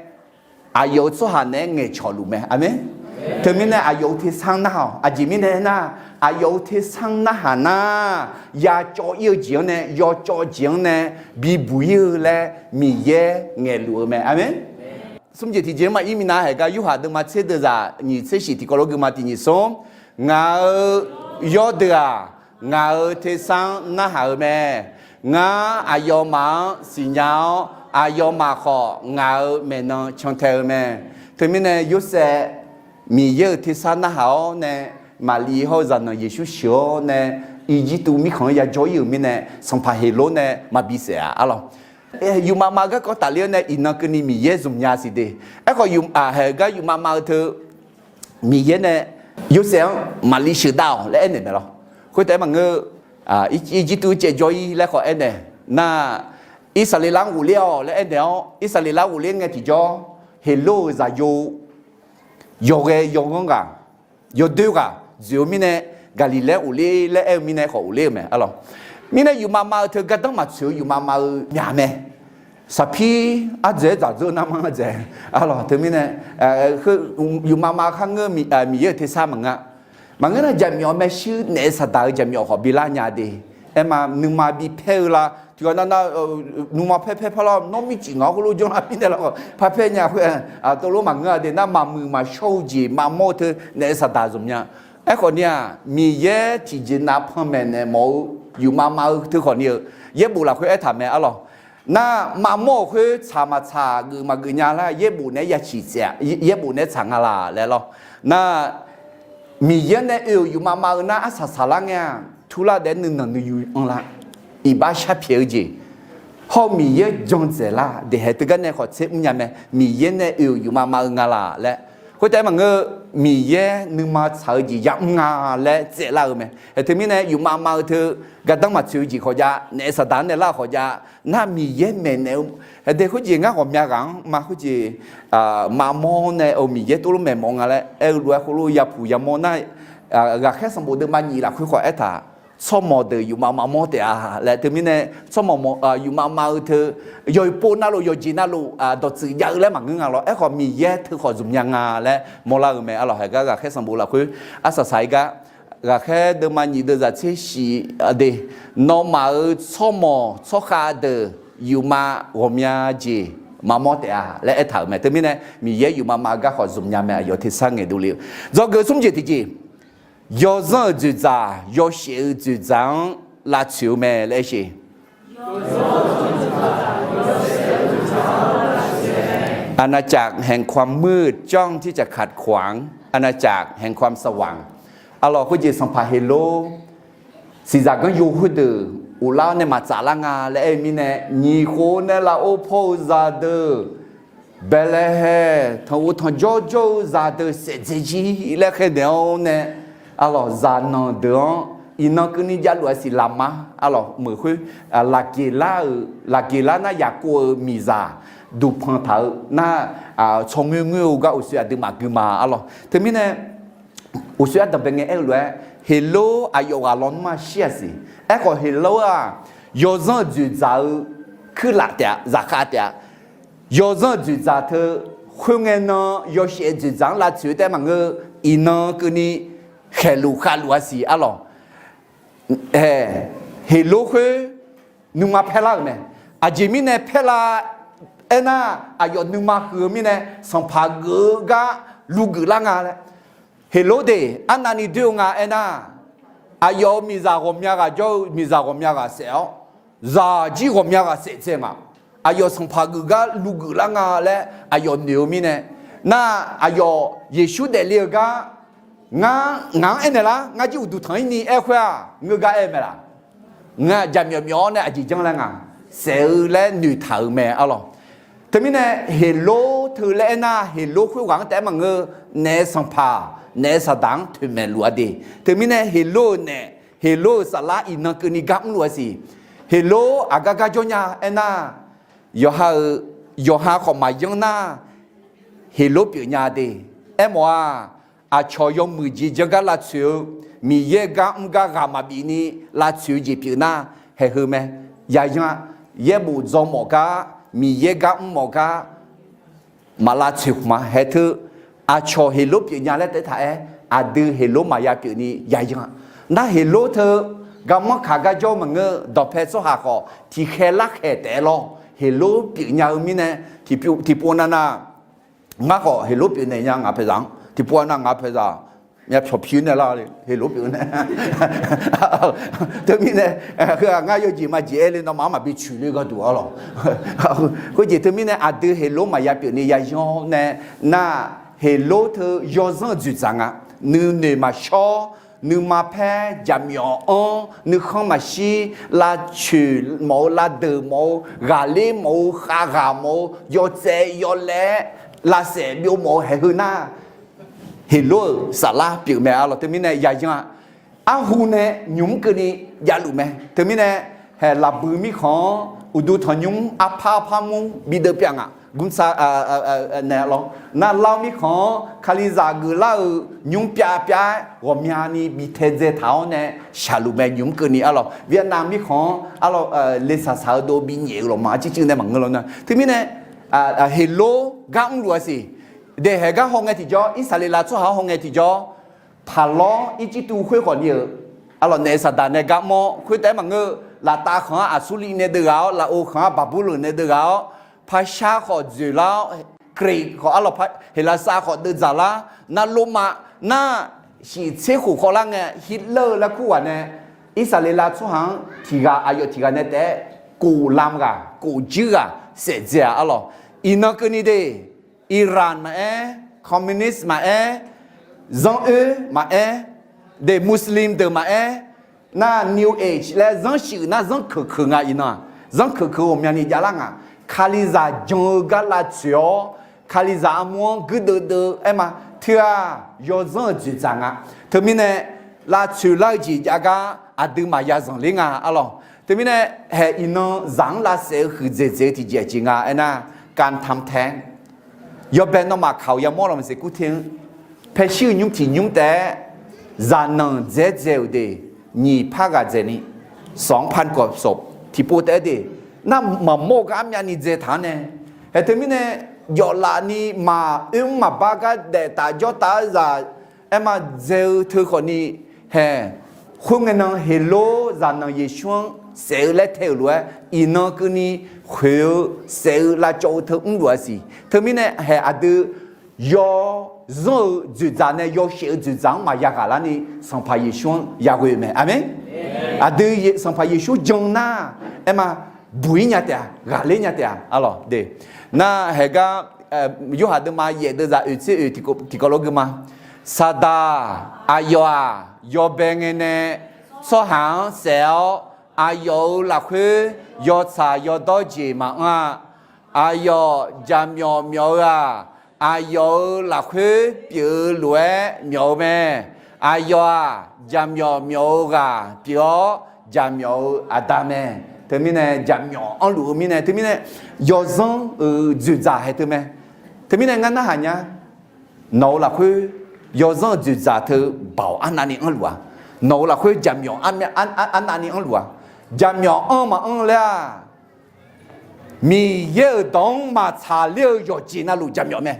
aqyawf-euq tsawrhaq naeq-aer ngaeqcawq luf mae. Aqmeq. Teumirnae aqyawf-euq tersar-anr narhaq-awq. Aqjeq mirnae nar, aqyawf-euq tersar-anr narhaq nar, yacawv ir-eu jeq-anr nae, yawcawv jeq-anr nae bibuq ir-eu laer Miqyaer ngaeqluf-eu mae. Aqmeq. Smrjeq tiqjeq-anr maqir minav haeq gar, Yorhaq deuvma tser deuvzaq nyiq tser shif tiqkawv lof geuvma tiq nyiq smr, ngaq-euq yawrdeuq-aq, ngaq-euq tersar-anr narhaq-eu mae. Ngar aqyawfmaf-anr siqnya-awr, aqyawfmaf khawf ngaq-euq maeqnan cantae-eu mae. Teumirnae Yorsaev Miqyaer-euq tersar narhaq-awr nae, Maqli hawr-eu zaqnanq Yeqsur sheuq-awr nae, Irjirtuv mirkhanq-anr yajawr ir-euq mirnae, sanqpaq Heqlor nae maqbi saef-a arlawq. Yufmav mav-eu garkawv tafler-awr nae iqnan keuvni Miqyaer zmq nya siq de. Aerkhawf, haeq-eu gar yufmav mav-eu teu Miqyaer nae Yorsaev-anr Maqli sheuqdav-awq laer aernaeq mae lawr. Khoertaef-aer maqngeur, Irjirtuv caev jawr ir laer khawf aernaeq nar, Irsaqleqlav-anr ghofler-awq laer aernaeq-awr, Irsaqleqlav ghofler ngae tiqjawr, Heqlor-euq zaqyo yawghae yawghanr ghaq, yawdoer ghaq dzoeq-eu mirnae, Gaqliqlaer ghofler laer aer-eu mirnae khawf ghofler-eu mae arlawq. Mirnae yufmav mav-eu teu gardanr maqtsoeq-eu yufmav mav-eu myaq mae. Saqpir ardzaeq-aer dzaqdzeur nar ma ardzaeq arlawq. Teumirnae, yufmav mav-eu kharngeur Miqyaer-euq tersar maqngeur. Maqngeur nar, jaqmyawf maershuir naef saqdaq-eu jaqmyawf khawf bilar nya de. Aerma nuima bipaer-eu la, tiqghaq nav nav, nuima paer paer par lar, nawr mircif ngaq-anr khoerlof janrlar mirnae lawq, parpaer nya khoer, tov lof maqngeur-a de. Nar maqmuiq maqshawr-eu jeq maqmawr-eu teu naef saqdaq zmq nya. Aerkhawf ni-aq, Miqyaer tiqjeq nav panmaeq naeq mawf-eu yufmav mav-eu teu khawf ni-eu, yaerbof lafkhoer aertaq mae arlawq. Nar maqmawr-euq khoer tsaq maqtsaq geuf maqgeuf nya lar, yaerbof naeq-aer yaciq tsaef-a, yaerbof naeq-aer tsaq nga laq laer lawr. Nar Miqyaer nae oe-euq yufmav mav-eu nar arsaq saqlar ngae-aq, turlar daef-aer nuinanq nuiyu anr lar, iqbax sharpyaeq-eu jeq hawr-eu Miqyaer jan dzaeqlar, daeqhaeq teugar nae khawf tser mrnya mae. Miqyaer nae oe-euq yufmav mav-eu nga laq laer. Khoertaef-aer maqngeur, Miqyaer nuima tsaq-eu jeq yamr nga laer tsaevlar-eu mae. Ae, teumirnae yufmav mav-eu teu gardanr maqtsoeq-eu jeq khawf jav, naef saqdaq-anr naeq lar khawf jav, nar Miqyaer maeqnaeq-eu, aqdui khoerjeq ngar ghawqmya ghaq-anr ma khoerjeq maqmawr nae-eu Miqyaer tov lof maeqmawf nga laer aer-eu lof-aer khoerlof yapuq yamawr nar, ghaqkhaer sanqbof deuvma nyiq lafkhoer khawf aertaq, tsawrmawq deuq yufmav maqmawr taef-a laer. Teumirnae tsawrmawq yufmav mav-eu teu yawqpov navluf yawqjeq navluf dawqtsuif jav-eu laer maqngeur nga lawr. Aerkhawf Miqyaer teu khawf zmqnya nga laer mawrlar-eu mae arlawq. Haeq gar ghaqkhaer sanqbof lafkhoer arsaq saq-ir gar, ghaqkhaer deuvma nyiq deuvzaq tser shif de, nawmaf-euq tsawrmawq tsawrkhav deuq yufmav ghawqmya jeq maqmawr taef-a laer aertaq-euq mae. Teumirnae Miqyaer yufmav mav-eu gar khawf zmqnya mae. Aqyawf tersar ngaeqdov le-eu dzawgeuf smr jeq tiqjeq, yawzanr-euq dzoeqdzaq yawshaef-eu dzoeqdzaq-anr lavtsoeq-eu mae laer aer sheq. Aqnaqcaq haeq kawam muiq-eu janr tiq caq kaq kawq-anr, aqnaqcaq haeq kawam saqwaq-anr. Arlawq, khoerjeq sanqpaq Heqlor siqzaq ganr yo khoerdeuq uvlar-awr nae maqtsaf lar nga laer aer-eu mirnae, nyiq khof nae lafov paw-eu zaqdeuq, Baeqlaeqhaeq tanqghov tanqjawr jawr-eu zaqdeuq saef dzae jir laer khaernaeq-awr nae, arlawq, zaqnanq deuq-anr iqnan keuvni javluf-a siq laqma, arlawq, meuq khoer, Laqgeqlar-euq, Laqgeqlar nar Yaqkov-euq miqzaq duqpanq taq-eu nar, tsawrngoer ngoer-eu gar uqshoe aqduimaf gui ma, arlawq. Teumirnae uqshoe ardanqbae ngae aer-eu lof-aer, Heqlor aqyawf ghaq lawnmr-a shir-a siq. Aerkhawf Heqlor-aq, yawzanr-euq dzoeqdzaq-eu kuirlaf taef-a, zaqkhav taef-a. Yawzanr-euq dzoeqdzaq teu khoerngae nan yawshaef dzoeqdzaq-anr lavtsoeq-eu taef maqngeur, iqnan keuvni khaeqluf khavluf-a siq, arlawq. Heqlor khoer nuima paerlar-euq mae. Aqjeq mirnae paerlar aernar, aqyawf nuima huiq-eu mirnae sanqpaq geuf-eu gar lugeuf lar nga laer. Heqlor deuq arnavni doer-eu nga aernar, aqyawf-euq miqzaq ghawqmya ghaq jawr-eu miqzaq ghawqmya ghaq saef-awr, zaqjir ghawqmya ghaq saef dzae nga. Aqyawf sanqpaq geuf gar lugeuf lar nga laer aqyawf noeq-eu mirnae, nar aqyawf Yeqsur daefle-eu gar, ngar ngaq-anr aernaeq lar, ngar jir uqduq tanq-ir ni aer khoer-aq, ngeur gar aer mae laq? Ngar jaqmyawf myawf-awr nae aqjeq janr laer nga, saef-eu laer noeqtaq-euq mae, arlawq. Teumirnae Heqlor teu laer aernar, Heqlor khoerghaq-anr taef-aer maqngeur, naef sanqpaq, naef saqdaq-anr toeqmaeq luf-a de. Teumirnae Heqlor-euq naef, Heqlor-euq saflar iqnan keuvni gar mrluf-a siq. Heqlor aqgar gar jawr nya aernar, yawqha-euq, yawqha khawf maqyanr nar, Heqlor pyeufnya de. Aermawf-aq, aqcawq yawmuiq jeq janr gar lavtsoeq-eu, Miqyaer gar mr gar ghaq maqbif ni lavtsoeq-eu jeq pyeuf nar, haeq heu mae. Yaqyan-a, yaerbof dzaw mawf gar, Miqyaer gar mr mawf gar, maq lavtsoeq khmq-a. Haeq teu, aqcawq Heqlor pyeufnya laer taef-aer taq-aer, aqdui Heqlor maqya pyeufni yayan-a. Nar Heqlor teu, garmanr kaq gar jawr maqngeur-eu dawqpae tsawrhaq khawf tiqkhaeq larkhaeq taef-aer lawr. Heqlor pyeufnya-eu mirnae, tiqpov, tiqpov navnav, ngar khawf Heqlor pyeufnaeq nya ngaq paeqzaq-anr. Tiqpov navnav ngaq paeqzaq, myavpyawq pi-eu nae lar, Heqlor pyeuf nae. Teumirnae, heu-aq ngar yawjeq majeq aer le nawmaf-anr maqbi tsoeq le gharduq arlawq. Khoerjeq teumirnae aqdui Heqlor maqya pyeufni yayan-awr nae, nar Heqlor teu yawzanr-eu dzoeqdzaq nga. Nuinoeq maqshawr, nuima paer jaqmyawf-anr nuikhanr maqshir, lavcoeq mawf-eu, lavdeuq mawf-eu, ghaqler mawf-eu, khavghaq mawf-eu, yawtsaev yawlaev-aer lavsaef byov mawf-eu haeq heu nar, Heqlor-euq saflar pyeuf mae arlawq. Teumirnae yayan-a, arhu nae nymq mr keuvni javluf mae. Teumirnae, haeq lafbui mirkhanq-anr uqduq tanqnymr arpar arpar mur bideuv pyav ngaq. Gmrtsa naeq lawr. Nar lar-eu mirkhanq-anr Kalizaq geuflar-euq nymr pyav pyav-aer ghawqmyani bi taedzae taq-awr nae shaqluf mae, nymq mr keuvni arlawq. Vietnam mirkhanq-anr arlawq, lesaq saq-eu dov binyaef-eu lawqma arcuiv cuiv nae maqngeur lawr nar. Teumirnae, Heqlor gar mrluf-a siq. Daeqhaeq gar hawngae tiqjawr, Irsaqleqlav tsawrhaq-anr hawngae tiqjawr, Paqlawr Irjirtuv khoer khawf ni-euq arlawq, naef Saqdaq nae gar mr-awr khoertav-aer maqngeur-eu, laftav khanq-anr Aqsurliv nae deuvghaq-awr, lafov khanq-anr Baqburloq nae deuvghaq-awr, Parshar khawf dzoeqlar-awr, Greek khawf arlawq, Heqlaqsar khawf deuvdzaq lar, nar Lormav nar shiqtser khof khawvlar ngae, Hitler laer kur ghaq nae Irsaqleqlav tsawrhaq-anr tiqghaq aqyawf tiqghaq nae taef-aer kof lam ghaq kof juir ghaq saef dzae-aq arlawq. Iqnan keuvni de, Iran maqaer, communist maqaer, zanr oer maqaer, de Muslim deuq maqaer, nar New Age laer zanr shuif nar zanr keuq keuq nga iqnan-aq, zanr keuq keuq ghawqmyani javlar nga. Kalizaq jan-eu gar lavtsoeq-awr, Kalizaq armur-anr guirdeuv deuv-aer ma. Teu-aq yawzanr-euq dzoeqdzaq nga. Teumirnae lavtsoeq lar-eu jeq jav gar aqdui maqya zanqler nga arlawq. Teumirnae haeq iqnan zaq-anr lavsaef-eu huiqdzaeq dzaeq-eu tiqjeq aqjeq nga aernar, การทำแท้ง Yawbae nawmaf kaq-awq yamawr lawq maqsiq kur ter-anr, paershir-eu nymr tiq nymr taef-aer zaqnanq dzaeer dzae-euq de, nyiq par ghaq dzaeq ni, สองพันกว่าศพ tiqpov taef-aer de, nar maqmawr-eu gar armyavni dzae taq-anr nae, haeq teumirnae jawflaf ni maq oermr maqbar gar daef taf jawr taf-aer zaq aer ma dzae-eu teu khawf ni, haeq, khoerngae nan Heqlor zaqnanq Yeqsur-anr saef-eu laer tae-euq lof-aer iqnan keuvni khoeq-eu saef-eu lavcawv-eu teu mrluf-a siq. Teumirnae haeq aqdui yawzanr-eu dzoeqdzaq nae yawshaef-eu dzoeqdzaq-anr maqya ghaq larni Sanqpaq Yeqsur-anr yaghoe-eu mae. Aqmeq. Aqdui Sanqpaq Yeqsur jan nar, aer ma, buq-ir nya taef-a, ghaqler nya taef-a arlawq de. Nar haeq gar, Yorhaq deuvma yaef deuvzaq oeq tser oeq tiqkawv lof gui ma. Saqdaq aqyawf-aq yawbae ngae nae tsawrhaq-anr saef-awr, aqyawf-euq lafkhoer yawtsaq yawdawr jeq maqanr-a. Aqyawf jaqmyawf myawf-eu-aq, aqyawf-euq lafkhoer pyeuf-eu lof-aer myawf-eu mae. Aqyawf-aq jaqmyawf myawf-eu ghaq pyeuf-awr, jaqmyawf-euq aqda mae. Teumirnae jaqmyawf anrluf-eu mirnae, teumirnae yawzanr-euq dzoeqdzaq haeq teu mae. Teumirnae ngar narhaq nya, nawq-euq lafkhoer yawzanr-euq dzoeqdzaq teu baoq arnavni anrluf-a. Nawq-euq lafkhoer jaqmyawf arnavni anrluf-a. Jaqmyawf anr maqanr laer-aq, Miqyaer-euq dawq-anr maqtsaq ler-eu yawqjeq navluf jaqmyawf mae.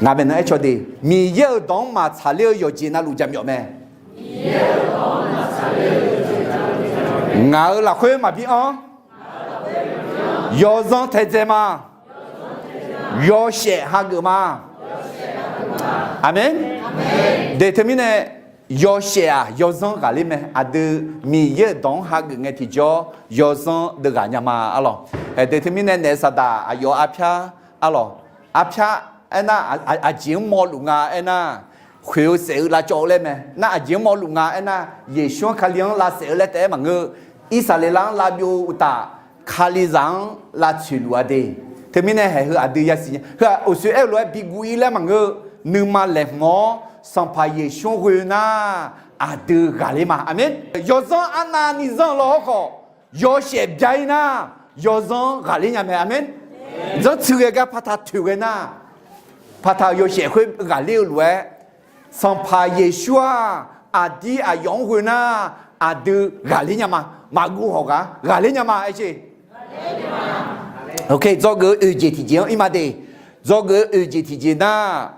Ngaq maeqnan aer caw de, Miqyaer-euq dawq-anr maqtsaq ler-eu yawqjeq navluf jaqmyawf mae. Ngaq-euq lafkhoer maqbi anr. Yawzanr taedzae ma. Yawshaef hageuf ma. Aqmeq. De teumirnae, yawshaef-aq yawzanr ghaqler mae. Aqdui Miqyaer-euq dawq-anr hageuf ngae tiqjawr yawzanr deuv ghaq nya ma arlawq. Aeq, de teumirnae naef saqdaq aqyawf arpyar arlawq. Arpyar aernar, aqjeq-anr mawvluf nga aernar, khoeq-eu saef-eu lavcawv-eu laer mae. Nar aqjeq-anr mawvluf nga aernar, Yeqsur-anr Kali-anr lavsaef-eu laer taef-aer maqngeur-eu, Irsaqleqlav-anr lavbyov-eu uqtaf, Kalizaq-anr lavtsoeq luf-a de. Teumirnae haeq heu aqdui yasiq nya. Heu-aq uqshoe aer-eu lof-aer bi guv-ir laer maqngeur-eu, nuima laeqhmq-awr Sanqpaq Yeqsur-anr ghoe nar, aqdui ghaqler ma. Aqmeq. Yawzanr arnavni zanr law-awr khawf, yawshaef bya-ir nar, yawzanr ghaqler nya mae. Aqmeq. Zanrtsuif ghae gar paqtaq toeq ghae nar, paqtaq-euq yawshaef khoer ghaqler-eu lof-aer, Sanqpaq Yeqsur-aq, aqdir aqyawf-anr ghoe nar, aqdui ghaqler nya ma. Maqguv hawq ghaq ghaqler nya ma, aer jeq. Dzawgeuf-eu oeq jeq tiqjeq-anr ir ma de. Dzawgeuf-eu oeq jeq tiqjeq nar,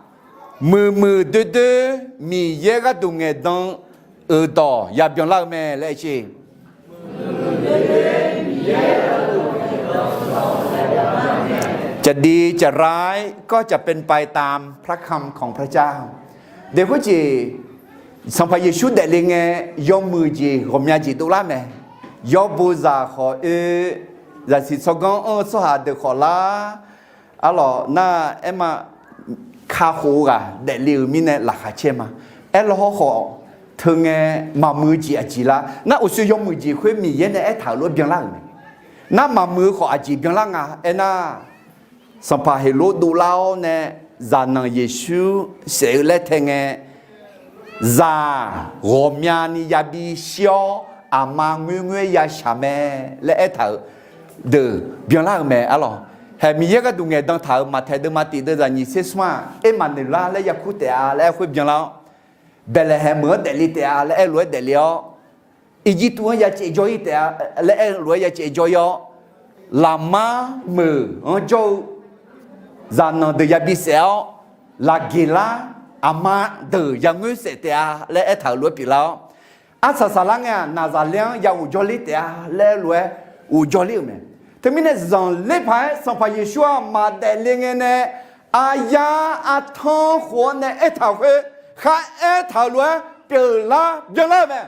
muiqmuiq doerdoer Miqyaer gharduq ngaeqdan-euq dawq yabyanlar-eu mae laer aer jeq. Caqdiv caqra-aer ก็จะเป็นไปตามพระคำของพระเจ้า Daeq khoerjeq, Sanqpaq Yeqsur daefle ngae, yawmuiq jeq ghawqmya jeq dovlar mae. Yawbo zaq khawf oe, zaqsiq tsawrganr anr-eu tsawrhaq deuq khawf lar, arlawq nar aer ma, kakhof-eu ghaq daefle-euq mirnae laqkhaq caer ma. Aerlawr hawrkhawf, teu ngae maqmuiq-eu jeq aqjeq lar. Nar uqshoe yawmuiq jeq khoer Miqyaer nae aertaq-euq lof-aer byanlar-euq mae. Nar maqmuiq-eu khawf aqjeq byanlar nga aernar, Sanqpaq Heqlor dovlar-awr nae, zaqnanq Yeqsur saef-eu laer tae ngae, zaq ghawqmyani yabi shir-awr, aqma ngoerngoer yashaq mae laer aertaq-euq deuq byanlar-euq mae arlawq. Haeq Miqyaer gharduq ngaeqdan taq-euq Maqtaeq deuvma tiq deuvzaq nyiq tser smr-aq, Ermaqneqlar laer yakur taef-a laer aer khoer byanlar-awr, Baeqlaeqhaeq meuq-anr daefle taef-a laer aer lof-aer daefle-awr, Irjirtuv-anr ya caev jawr-ir taef-a laer aer lof-aer ya caev jawr-ir-awr, laqmar meuq-anr jawr-eu zaqnanq deuq yabi saef-awr, laqgeqlar aqma deuq yangoer saef taef-a laer aertaq-euq lof-aer pyeuflar-awr, arsaq saqlar ngae-aq, Naqzaqlaer-anr ya ghofjawr ler taef-a laer lof-aer ghofjawr ler-euq mae. Teumirnae zanqler paq-aer Sanqpaq Yeqsur-aq maqdaef le ngae nae, aryar artanr khof-awr nae aertaq-euq khoer, khar aertaq-euq lof-aer pyeuflar byanlar-eu mae.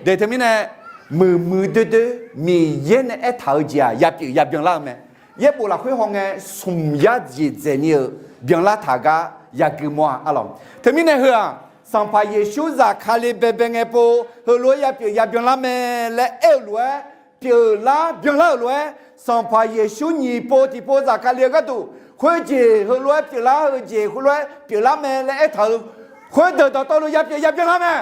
Daeq teumirnae, muiqmuiq doerdoer Miqyaer nae aertaq-eu jeq-aq, yapyeuf yabyanlar-eu mae. Yaerbof lafkhoer hawngae, smq yar jeq dzaeqni-euq byanlar taq gar yagui mawr-a arlawq. Teumirnae heu-aq, Sanqpaq Yeqsur zafkale baebae ngae pov heulof-aer yapyeuf yabyanlar mae laer aer-eu lof-aer, pyeuflar byanlar-euq lof-aer, Sanqpaq Yeqsur nyiq pov tiqpov zafkale-eu gharduq, khoerjeq heulof-aer pyeuflar, heujeq heulof-aer pyeuflar mae laer aertaq-euq khoerdeuq dawqtawvluf yapyeuf yabyanlar mae.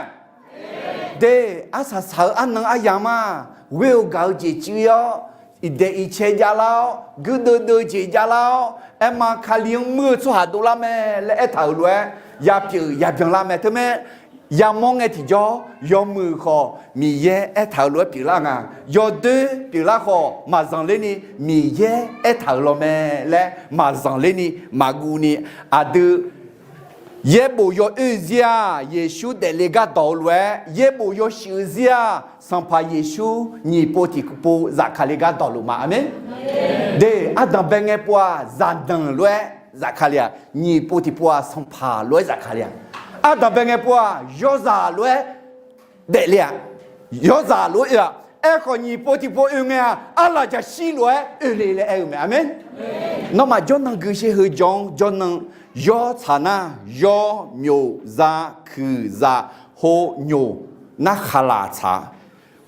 De, arsaq saq-eu arnan aryamq-aq, ghoer-eu gaq-eu jeq cuiv-awr, iqdaeq iqcae javlar-awr, guirdeuv deuv jeq javlar-awr, aerma Kali-anr muir-eu tsawrhaq dovlar mae laer aertaq-euq lof-aer, yapyeuf yabyanlar mae. Teumirnae, yamawr ngae tiqjawr, yawmuiq khawf Miqyaer aertaq-euq lof-aer pyeuflar nga. Yawdoer pyeuflar khawf maqzanqler ni, Miqyaer aertaq-euq lawr mae laer maqzanqler ni, maqguv ni, aqdui yaerbof yawoer-eu zir-aq, Yeqsur daefle gar dawq-eu lof-aer, yaerbof yawshuif-eu zir-aq, Sanqpaq Yeqsur nyiq pov tiqpov zafkale gar dawqluf ma. Aqmeq. De, ardanq bae ngae pov-aq, zaqdanq lof-aer zafkale-aq, nyiq pov tiqpov-aq, Sanqpaq lof-aer zafkale-aq, ardanq bae ngae pov-aq, yawzaq lof-aer daefle-aq, yawzaq lof-aer oe-aq, aerkhawf nyiq pov tiqpov oe ngae-aq, arlaqjaqshir lof-aer oe le laer aer-eu mae. Aqmeq. Nawmaf jawrnan gui sher, heu jawr-anr jawrnan, yawr tsaq nar, yawr, myoq, za, kuiq, zaq, ho, nyoq, nar khaqlaq tsaq.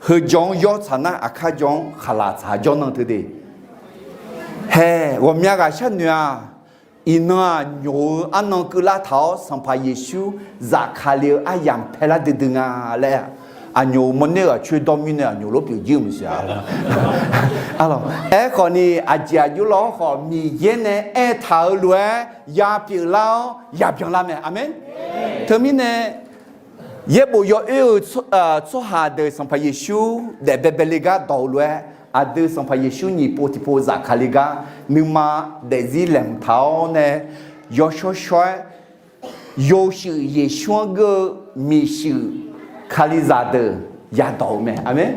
Heu jawr-anr yawr tsaq nar, aqkar jawr-anr khaqlaq tsaq jawrnan teu de. Hae, ghawqmya ghaq sharnoeq-aq, iqnan-aq, nyoq-eu arnan keuvlar taq-awr, Sanqpaq Yeqsur zafkale-eu aryamq paelar duidui nga laer, aqnyoq mawrner-euq aqcoer dawr mirnae aqnyoq lof pyeuf jir-eu maqsiq-a. Aerkhawf ni, aqjeq aqjox lawr khawf Miqyaer nae aertaq-eu lof-aer yapyeuf lar-awr yabyan lar mae. Aqmeq. Teumirnae, yaerbof yawoer-eu tsawrhaq deuq Sanqpaq Yeqsur daef baebae le gar dawq-eu lof-aer, aqdui Sanqpaq Yeqsur nyiq pov tiqpov zafkale gar nuima daefzir laeqhmq taq-awr nae, yawshawr shawr-aer yawshuif Yeqsur-anr geur-eu miqshuif Kalizaq deuq yadawq-eu mae. Aqmeq.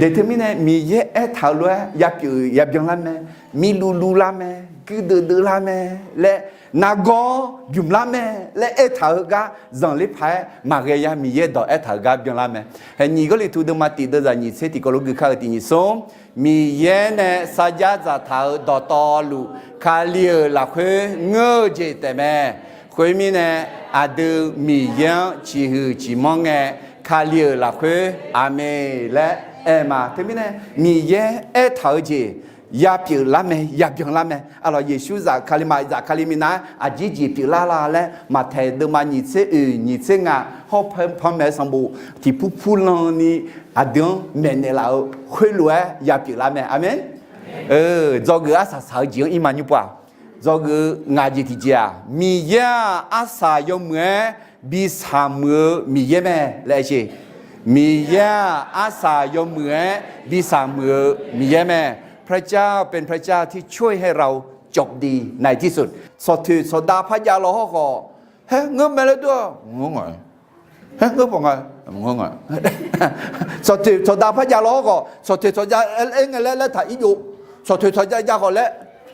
Daeq teumirnae Miqyaer aertaq-eu lof-aer yapyeuf yabyan lar mae, mirluv luv lar mae, guirdeuv deuv lar mae laer, nargawr bymq lar mae laer aertaq-eu gar zanqler paq-aer maqghae ya. Miqyaer dawq aertaq-euq gar byan lar mae. Hae nyiq Gawrliqtu deuvma tiq deuvzaq nyiq tser tiqkawv lof gui kar-eu tiq nyiq smr, Miqyaer nae sarjax dzaqtaq-euq dawqtawvluf Kali-euq lafkhoer ngeur-eu jeq taef mae. Khoermirnae, aqdui Miqyaer-anr ciqhuiq ciqmanr ngae, Kali-euq lafkhoer Aqmeq laer aer ma. Teumirnae, Miqyaer aertaq-eu jeq yapyeuf lar mae, yabyan lar mae. Arlawq, Yeqsur zafkale ma, zafkale minav-aer aqjeq jeq pyeuflar la laer Maqtaeq deuvma nyiq tser oeq nyiq tser ngaq hawr panmaeq-eu sanqbof tiqpur purlan ni aqdui-anr maeqnaeq laf-eu khoerlof-aer yapyeuf lar mae. Aqmeq. Dzawgeuf arsaq saq-eu jeq-anr ir ma nymr pov-aq. Dzawgeuf-eu ngaq jeq tiqjeq-aq, Miqyaer-aq arsaq yawmuiq-aer bi saqmuiq-eu Miqyaer mae laer aer-eu. Miqyaer-aq arsaq yawmuiq-aer bi saqmuiq-eu Miqyaer mae. พระเจ้าเป็นพระเจ้าที่ช่วยให้เราจบดีในที่สุด tsawqtoeq tsawqdav par jav law hawr khawf, haer ngeur mae laer dur-aq, ngeur nga. Haer ngeur pawf nga, ngeur nga. Tsawqtoeq tsawqdav par jav law hawr khawf, tsawqtoeq tsawqdav aer ngae laer laer taq ir jov. Tsawqtoeq tsawqdav jav khawf laer,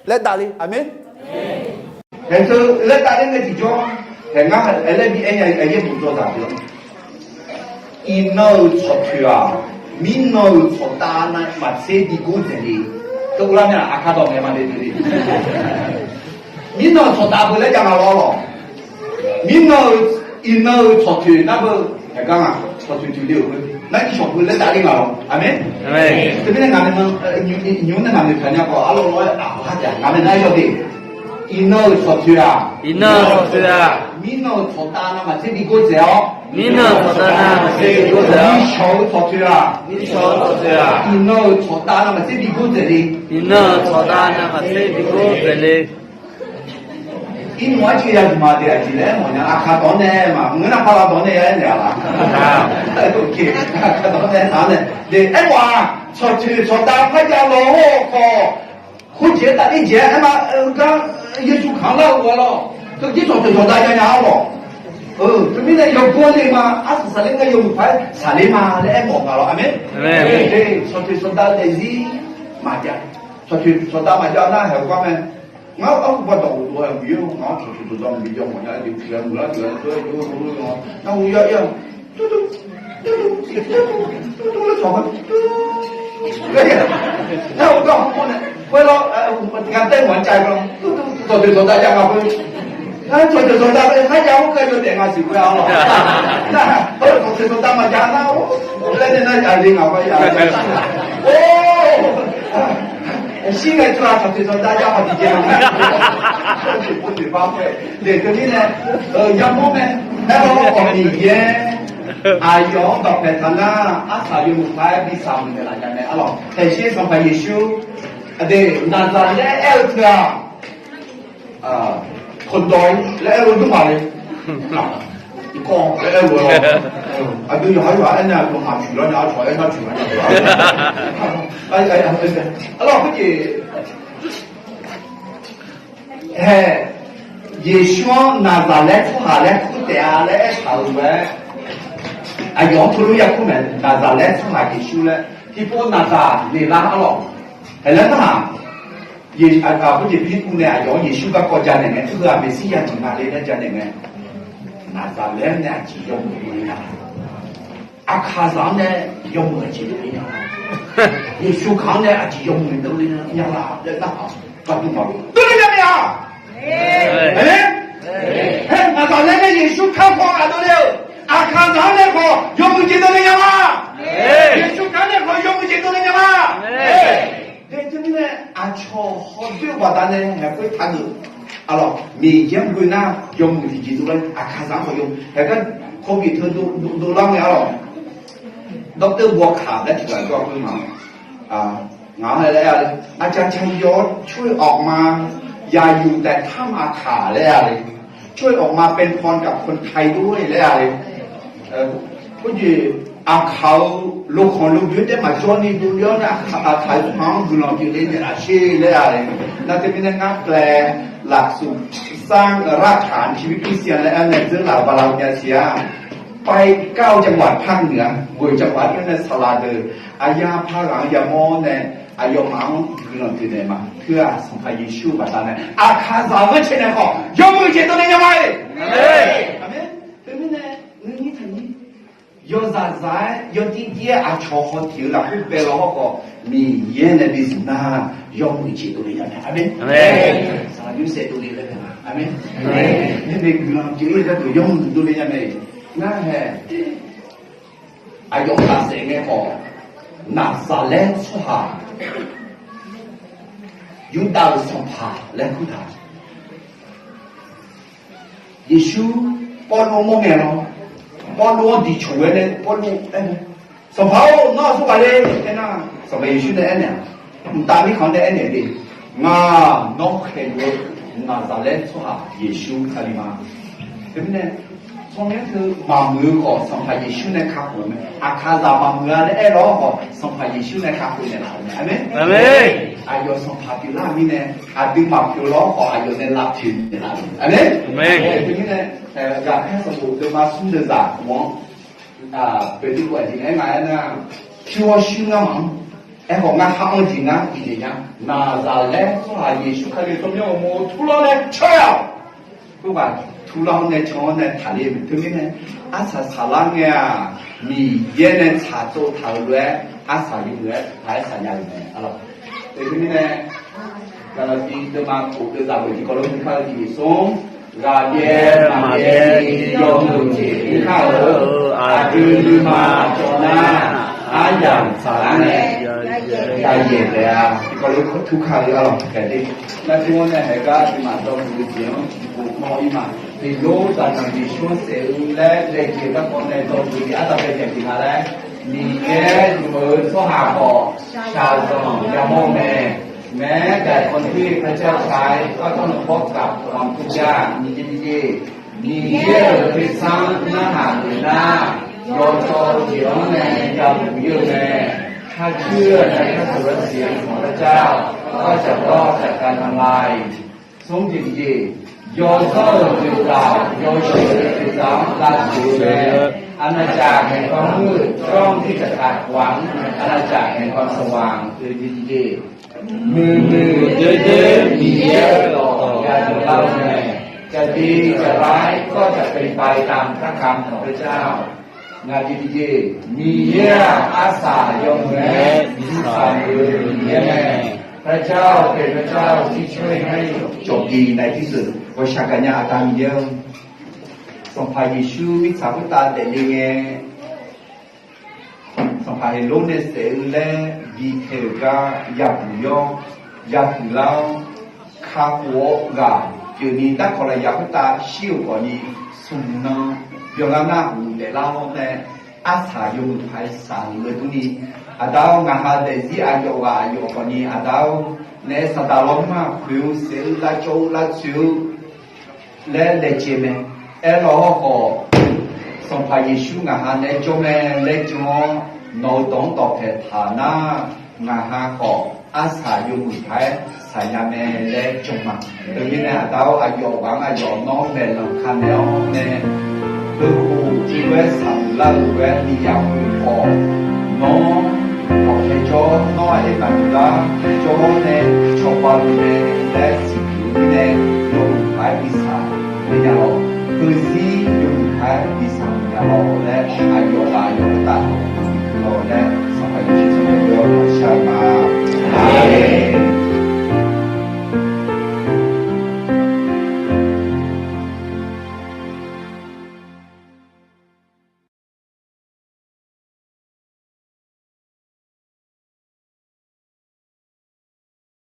laer dav le. Aqmeq. Haeq teu laer dav le ngae tiqjawr, haeq ngar laer bi aer nya, yaerbof dawq daq-eu Iqnan-euq tsawqtoeq-aq, mirnan-euq tsawqdav navmaqtser bi gordzaeq le. Teular nae aqkar dawq ngae ma le le. Mirnan-euq tsawqdav beu laer jav nga lawr lawq. Mirnan-euq, iqnan-euq tsawqtoeq nar beu, haeq gar nga, tsawqtoeq toeq le-euq khoer nar irshawq beu laer dav le nga lawr. Aqmeq. Teumirnae ngaq nae, nymr nae ngaq nae taqnya khawf arlawr lawr-aer aqhaq kharjav ngaq nae nar yawde. Iqnan-euq tsawqtoeq-aq, iqnan-euq tsawqtoeq-aq, mirnan-euq tsawqdav navmaqtser bi gordzaeq-awr, mirnan-euq tsawqdav navmaqtser bi gordzaeq-awr, mirshawq-eu tsawqtoeq-aq, mirshawq-eu tsawqtoeq-aq, iqnan-euq tsawqdav navmaqtser bi gordzaeq le. Iqnan-euq tsawqdav navmaqtser bi gordzaeq le. Irnmq arcuiv ya duq ma de aqjeq laer aermawf nya. Aqkaq dawq-anr nae maqngeur nar, pala dawq-anr nae ya aer naeq-a laf. Aqkaq dawq-anr nae taq-anr nae de aermawf-aq, tsawqtoeq tsawqdav par jav law hawr-eu khawf, khoerjeq-aer taf ler jeq-aer aer ma. Heugar Yeqsur kaq-anr lar-eu ghawq lawr, teujir tsawqtoeq tsawqdav jav nya-awr lawq. Teumirnae yawgor le ma. Arsaq saqler ngae yawmuiq paq-aer saqler ma laer aermawf nga lawr. Aqmeq. Tsawqtoeq tsawqdav daefzir maqjav. Tsawqtoeq tsawqdav maqjav nar haeq-eu gar mae. Ngar arhuba dawq ghofdov-aer aqyuif-or, ngaq-anr tsawqtoeq tsawqdav maqbi jav mawf nya, aqdui tiq ghaq muiq lar tiq ghaq dawr-aer jawr-eu nar ghov yar ir-a. Nar ghov gar hawr nae khoer lawr, tiq ghaq taer mawf-anr cav-eu lawr, tsawqtoeq tsawqdav jav nga khoer. Nar tsawqtoeq tsawqdav khoer kharjav-awr kar yawdaef nga siq khoer-a lawq. Nar tsawqtoeq tsawqdav maqjav nar, laer nae nar aqli ngaq-anr ya. Or, shir ngae tsawrhaq tsawqtoeq tsawqdav jav khawf tiqjeq-a. Oeq bar khoer daeq teumirnae, yamawr mae. Aerkhawf Miqyaer aqyawf-anr dawqpaeq taq nar, arsaq yawmuiq paq-aer bi saqmuiq naeqlaf nya mae. Arlawq, taeqshir Sanqpaq Yeqsur aqdui Naqzaqlaer aer-eu teu-aq, คนดอย laer aer-eu dur maqle. Iqkawv laer aer-eu lawr. Aqdui yawqhar yawqha aernaeq-aq, yawqha cuiq lar nya, arcawq aernar cuiq lar nya. Arlawq, khoerjeq hae, Yeqsur-anr Naqzaqlaer tsawrhaq laer kur taef-a laer aertaq-euq lof-aer, aqyawf-anr teulof ya kur mae. Naqzaqlaer tsawrhaq Yeqsur laer tiqpov Naqzaqlaer lar arlawq. Haeq laer nar-aq, khoerjeq Pirlirpuv nae aqyawf-anr Yeqsur garkawv janaeq ngae, teu-aq Meqsirya jeq nga le laer janaeq ngae, Naqzaqlaer nae aqjeq yawmuiq dovle nya-a. Aqkaqzaq-anr nae yawmuiq aqjeq dovle nya-a. Yeqsur kaq-anr nae aqjeq yawmuiq dovle nya-a laer nar-aq, gardmr maqlof dovle nya mae-a. Aer, Naqzaqlaer nae Yeqsur kaq khawf aqdov le-euq, Aqkaqzaq-anr nae khawf yawmuiq jeq dovle nya ma. Yeqsur kaq-anr nae khawf yawmuiq jeq dovle nya ma. Daef teumirnae aqcawq hawdoer-eu baqdanae haeq khoer taqgeuf. Arlawq, Miqyaer-anr ghoe nar yawmuiq tiqjeq dovle, Aqkaqzaq-anr khawf yawmuiq. Haeq gar โควิด teu dovlar ngae arlawq, dawrteuv bawkaq laer tiqghaq jawr-a khoer ma. Ngaq-anr laer-a le, อาจารย์ชัยยศ ช่วยออกมา อย่าอยู่แต่ถ้ำอาข่า laer-a le, ช่วยออกมาเป็นพรกับคนไทยด้วย laer-a le. Khoerjeq aqkaq-eu lokhanq lodoer taef maqjawr ni dovle-awr nae, aqkaq-eu tsawrhaq-anr guiqlanq bif le naeqlaf sher laer-a le. Nar teumirnae ngar khaeq lafsuf sar-anr รากฐานชีวิตคริสเตียน laer aer nae dzeur laf-euq bala nya siq-a. ไปเก้าจังหวัดภาคเหนือ ghoeq จังหวัด nae saqlaq deuq aqyar par ghaq-anr yamawr nae, aqyawfmaf-anr guiqlanq bif naeq ma. Teu-aq Sanqpaq Yeqsur-eu baqdanae Aqkaqzaq-euq ghanrcae nae khawf yawmuiq jeq dovle nya ma-iq. Aqmeq. Teumirnae nuinyir taqnyir yawzaq zaq-aer yawjir jir-aer aqcawq haw tiq-eu lafkhoer bae law hawr khawf, Miqyaer nae bi zmq nar yawmuiq jeq dovle nya mae. Aqmeq. Saqlaq yursaev dovle laer mae. Aqmeq. Nae guiqlanq jeq-ir gharduq yawmuiq dovle nya mae. Ngar hae aqyawf-anr tafsaef ngae khawf, Naqzaqlaer tsawrhaq, Yurdav-euq sanqpaq laer kurtaq. Yeqsur Pawrluv-anr mawr ngae lawr, Pawrluv-anr diqcoq-aer nae Pawrluv aer-eu, Sanqpaq-or, nawr aqsur ghaq le aernar, Sanqpaq Yeqsur nae aernaeq-aq, mqtav mirkhanq-anr nae aernaeq de, Ngaq nawr khaeqluf-eu Naqzaqlaer tsawrhaq Yeqsur Kali ma. Teumirnae, tsawrmyanr teu maqmuiq-eu khawf Sanqpaq Yeqsur nae kakhof-eu mae. Aqkaqzaq maqmuiq-a laer aerlawr khawf, Sanqpaq Yeqsur nae kakhof naeqlaf-euq mae. Aqmeq. Aqyawf sanqpaq pyeuflar-euq mirnae, aqdui maqpyeuf lawr khawf, aqyawf nae lavpyeuf naeqlaf-euq mae. Aqmeq. Teumirnae, Ghaqkhaer sanqbof deuvma smr deuvzaq khof-anr, beqtuvluv aqjeq aer nga aernar, pyur-awr shuir ngar maqanr. Aerkhawf, ngar khar-anr jeq ngar bifnaeq nya. Naqzaqlaer tsawrhaq Yeqsur Kali-euq tsawrmyanr uqmov turlar nae can-awq. Khoerghaq turlar-awr nae can-awr nae taqler-eu mae. Teumirnae, arsaq saqlar ngae-aq, Miqyaer nae tsaqtsov taq-euq lof-aer arsaq yawmuiq-aer paq-aer saqnya-euq mae. Teumirnae, Gaqlaqtiv deuvma khof deuvzaq khof tiqkawv lof-aer kar-eu tiqjeq smr, ghaqbyaev maqbyaev ni yawmuiq jeq kar-euq aqdui nuima cawv nar, aryamq saqlar nae yayaeq taef-a. Tiqkawv lof-aer tur kar-eu arlawq taef de. Nar tmr-anr nae haeq gar aqduimaf dawqmuiq-eu jeq-anr tiqpov mawr-ir ma. Beqlor zaqnanq jeq shmr saef-eu laer laejae garkawv nae dawqmuiq-eu artav bae jaeq jeq nga laer, Miqyaer luf-eu tsawrhaq khawf shaqzanq yamawr-eu mae. แม้แต่คนที่พระเจ้าใช้ก็ต้องพบกับความทุกข์ยาก Miqyaer-euq tersar narhaq lef nar, yawtsawv jeq-anr nae yabuf ir-eu mae. ถ้าเชื่อในพระสุรเสียงของพระเจ้า ก็จะรอดจากการทำลาย Smr jeq tiqjeq, yawzanr-euq dzoeqdzaq yawshuif-eu dzoeqdzaq-anr lavtsoeq-eu mae. อาณาจักรแห่งความมืดย่อมที่จะขัดขวางอาณาจักรแห่งความสว่าง Muiqmuiq doer doer Miqyaer-euq dawq yadawq lar-eu mae. จะดีจะร้ายก็จะเป็นไปตามพระคำของพระเจ้า Ngaq tiqjeq, Miqyaer-aq, arsaq yawmuiq-aer biftaq-euq Miqyaer mae. พระเจ้าเป็นพระเจ้าที่ช่วยให้ cawq bif naeq tiqzeuq ghawqshaq gaqnya Aqda Miqyaer-or, Sanqpaq Yeqsur mirtsaq khoertav daefle ngae, Sanqpaq Heqlor nae saef-eu laer bi tae-euq gar yabuq yawr, yahuiq lar-awr, kakhof-awr ghaq pyeufni darkawq lafyaq khoertav shir-euq khawfni, smq nan byanlar nar huiq daeflar-awr nae, arsaq yawmuiq paq-aer saq-euq lof-aer durni, Aqda-or, ngaq ha daefzir aqyawf ghaq aqyawf khawfni, Aqda-or, naef saqdaq lawrmr-aq, khoeq-eu saef-eu lavcawv-eu lavtsoeq-eu laer laejae mae. Aerlawr hawrkhawf, Sanqpaq Yeqsur ngaq ha naeq-aer jawr mae laer jan-awr, nawq-euq dawq-anr dawqpaeq taq nar, ngaq ha khawf arsaq yawmuiq paq-aer saqnya mae laer jan ma. Teumirnae Aqda-or, aqyawf ghaq-anr aqyawf nawr maeqlanq ka naeq-awr nae, heukhof tiq ghae saqmuiq lar-eu ghae-aer ni yahuiq khawf, nawr dawqpae jawr, nawr aqyawf maqmuiqlar jawr-awr nae cawba luf mae laer siqduq-eu mirnae, yawmuiq paq-aer bi saq nya lawq. Heuzir yawmuiq paq-aer bi saq nya lawq laer aqyawf ghaq aqyawf khoertav dawq bi keuv lawq laer, Sanqpaq Yeqsur tsawrmyanr-anr shar-eu ma. Aqmeq.